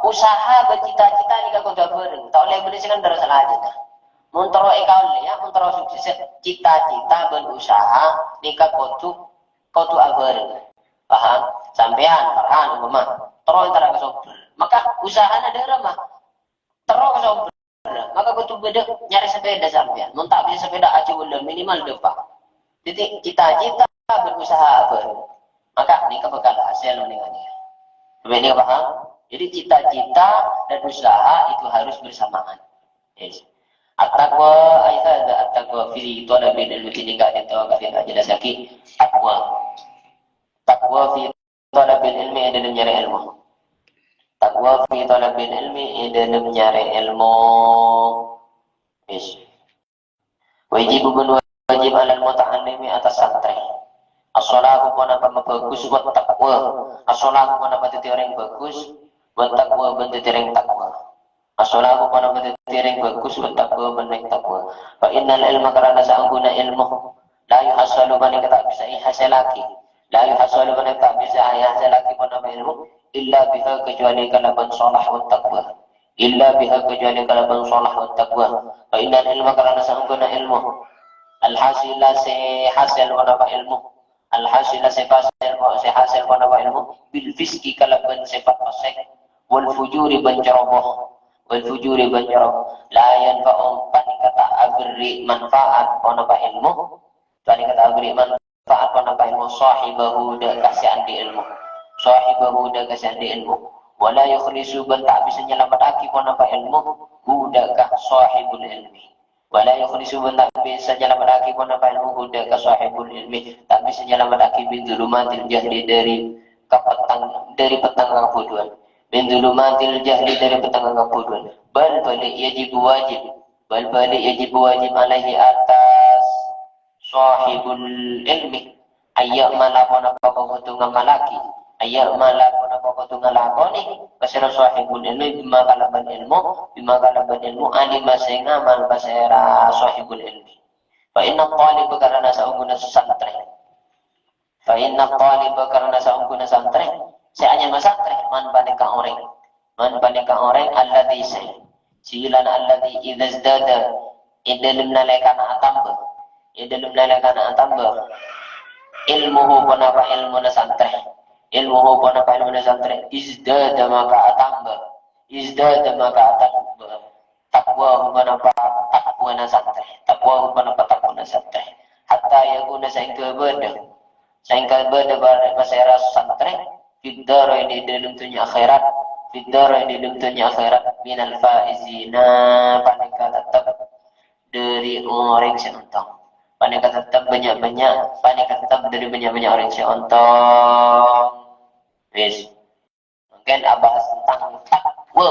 usaha bân cita-cita nèka kodhu abhâreng. Ta' ollè bânnè sè kandhâr sala jâ. Mon terro èkaollè, ya, mon terro sukses, cita-cita bân usaha nèka kodhu, kodhu abhâreng. Paham? Sampèyan, Farhan, umpama, terro èntara ka Sombher. Maka usahana dâ' remma. Terro ka Sombher. Maka kodhu bâdâ nyarè sepeda sampèyan. Mon ta' bisa sepeda, ajhâ bulân, minimal dâpa'. Dhâddhi, cita-cita bân usaha abhâreng. Maka nèka bhâkal hasèl mendingan ya. Sampè' nèka paham? Jadi, cita-cita dan usaha itu harus bersamaan. Yes. At-taqwa, ay hadza at-taqwa fi thalabil ilmi, sehingga itu akan kita jelaskan. Taqwa. Taqwa fi thalabil ilmi, è dâlem nyarè èlmo. Taqwa fi thalabil ilmi, è dâlem nyarè èlmo. Yes. Wajib bân wajib alal muta'allimi atas santrè. As-salahu ponapa mabhâghus wa taqwa. As-salahu ponapa dhâddhi orèng bhâghus, wa taqwa bân dhâddhi orèng taqwa. As-salahu ponapa dhâddhi orèng bhâghus, wa taqwa bân orèng taqwa. Fa innal ilma karana saongguna èlmo, la yuhassalu panèka ta' bisa èhasèlaghi. La yuhassalu panèka ta' bisa èhasèlaghi ponapa èlmo, illa biha kecuali kalabân shalah wa taqwa. Illa biha kecuali kalabân shalah wa taqwa. Fa innal ilma karana saongguna èlmo. Al-hasila sè hasèl ponapa èlmo. Al-hasila sè hasèl, sè hasèl ponapa èlmo. Bil fisqi kalabân sèpat fasèk. Wal fujuri bân ceroboh. Wal fujuri bân ceroboh. La yanfa'u panèka ta' aberri' manfaat ponapa èlmo. Panèka ta' aberri' manfaat ponapa èlmo. Shahibahu dâ' ka sè andi' èlmo. Shahibahu dâ' ka sè andi' èlmo. Wa la yukhlisu bân ta' bisa nyalamettaghi ponapa èlmo. Hu dâ' ka shahibul ilmi. Wa la yukhlisu bân ta' bisa nyalamettaghi ponapa èlmo hu dâ' ka shahibul ilmi. Ta' bisa nyalamettaghi min dhulumatil jahli dâri kapetthang, dâri petthang kabhudhuwân. Min dhulumatil jahli dâri petthang kabhudhuwân. Bal bâli' yajibu wajib. Bal bâli' yajibu wajib alaihi atas shahibul ilmi. Ayya'mala ponapa kodhu ngamallaghi. Ayya'mala ponapa kodhu ngalakonè. Pasèra shahibul ilmi bima kalabân èlmo. Bima kalabân èlmo alima sè ngamal pasèra shahibul ilmi. Fa inna thaliba karana saongguna santrè. Fa inna thaliba karana saongguna santrè. Sè anyama santrè, man panèka orèng. Man panèka orèng alladzi sè. Silana alladzi idza izdada. È dâlem nalèkana atamba. È dâlem nalèkana atamba. Ilmuhu ponapa èlmona santrè. Ilmuhu ponapa èlmona santrè. Izdada maka atamba. Izdada maka atamba. Taqwahu ponapa taqwana santrè. Taqwahu ponapa taqwana santrè. Hatta yakuna saèngghâ bâdâ. Saèngghâ bâdâ pasèra santrè. fid daraini, dâlem dhunnya akhèrat, fid daraini, dâlem dhunnya akhèrat, minal faizina, panèka tettep dâri orèng sè ontong. Panèka tettep bânnya'-bânnya', panèka tettep dâri bânnya'-bânnya' orèng sè ontong. Wis. Mangkèn abahas tentang takwa.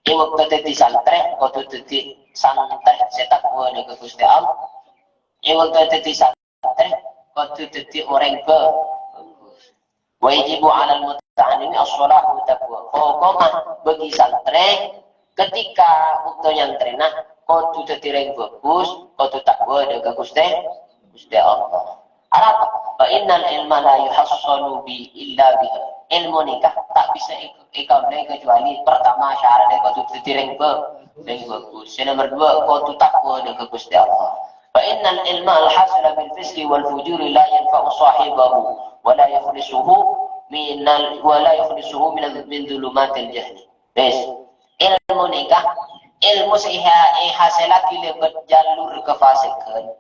È bâkto dhâddhi santrè, kodhu dhâddhi santrè sè takwa nèka Ghustè Allah. È bâkto dhâddhi santrè, kodhu dhâddhi orèng bhâ-, bhâghus. Wa yajibu 'alal muta'allimi as-salahu wa taqwa. Pokokna bagi santrè, ketika bâkto nyantrèna, kodhu dhâddhi orèng bhâghus, kodhu takwa dâ' ka Ghustè, Ghustè Allah. Arapa? Fa innal ilma la yuhassalu bi illa biha. Ilmu nèka ta' bisa èk-, èkaollè kecuali pertama syaratnya kodhu dhâddhi orèng bhâ-, orèng bhâghus. Sè nomer dua, kodhu takwa dâ' ka Ghustè Allah. Fa innal ilma al-hasila bil fisqi wal fujuri la yanfa'u sahibahu wa la yukhlisuhu minal, wa la yukhlisuhu minal, min dhulumatil jahli. Wis. Ilmu nèka, ilmu sè èha-, èhasèllaghi lèbât jalur kafasèghân,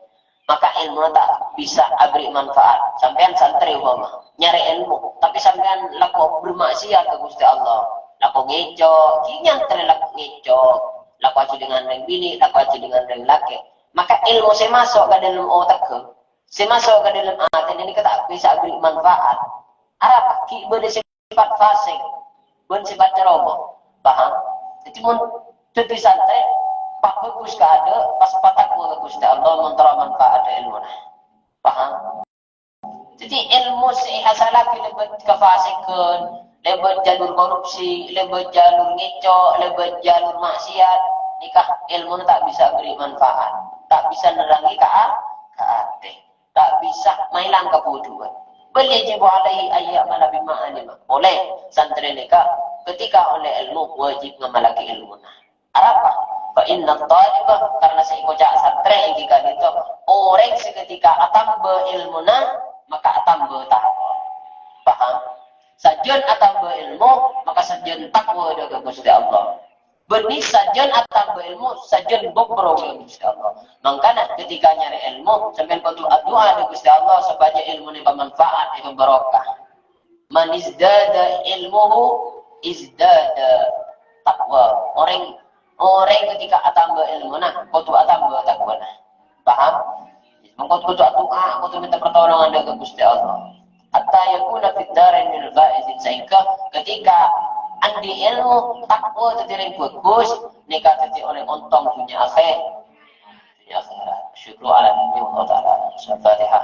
maka ilmuna ta' bisa aberri' manfaat. Sampèyan santrè umpama, nyarè ilmu, tapè sampèyan lako bermaksiat ka Ghustè Allah. Lako ngèco', ghi nyantrè lako ngèco', lako ajhâlingan rèng binè', lako ajhâlingan rèng lakè'. Maka ilmu sè maso' ka dâlem otegghâ, sè maso' ka dâlem atèna nèka ta' bisa aberri' manfaat. Arapa? Ghi' bâdâ sè sifat fasik, bân sifat ceroboh. Paham? Dhâddhi, mon dhâddhi santrè, pas bhâghus kaadâ', pas patakwa ka Ghustè Allah, mon terro manfaat ilmuna. Paham? Dhâddhi, ilmu sè èhasèllaghi lèbât kafasèghân, lèbât jalur korupsi, lèbât jalur ngèco', lèbât jalur maksiat, nèka ilmuna ta' bisa aberri' manfaat, ta' bisa nerrangè ka a-, ka atè. Ta' bisa maèlang kabhudhuwân. Bal yajibu alaihi an ya'mala bima alima. Polè santrè nèka, ketika ollè ilmu, wajib ngamallaghi ilmuna. Arapa? Fa inna thaliba, karna sè èkoca' santrè ènggi ka'dinto, orèng sè ketika atamba ilmuna, maka atamba takwa. Paham? Sajân atamba ilmu, maka sajân takwa dâ' ka Ghustè Allah. Bânnè sajân atamba ilmu, sajân bhâbhârâ ka Ghustè Allah. Mangkana, ketika nyarè ilmu, sampèyan kodhu adu'a dâ' Ghustè Allah sopajâ ilmuna èpamanfaat, èpabarokah. "Man izdada ilmuhu izdada taqwa." Orèng, orèng ketika atamba ilmuna, kodhu atamba takwana. Paham? Mangkana kodhu adu'a, kodhu mènta pertolongan dâ' ka Ghustè Allah. Hatta yakuna fid darain minal faizin, sehingga ketika andi' ilmu, takwa, dhâddhi orèng bhâghus, nèka dhâddhi orèng ontong dhunnya akhèr. Dhunnya akhèrat. Syukru ala ilmi, wallahu ta'ala a'lam. Al-Fatihah.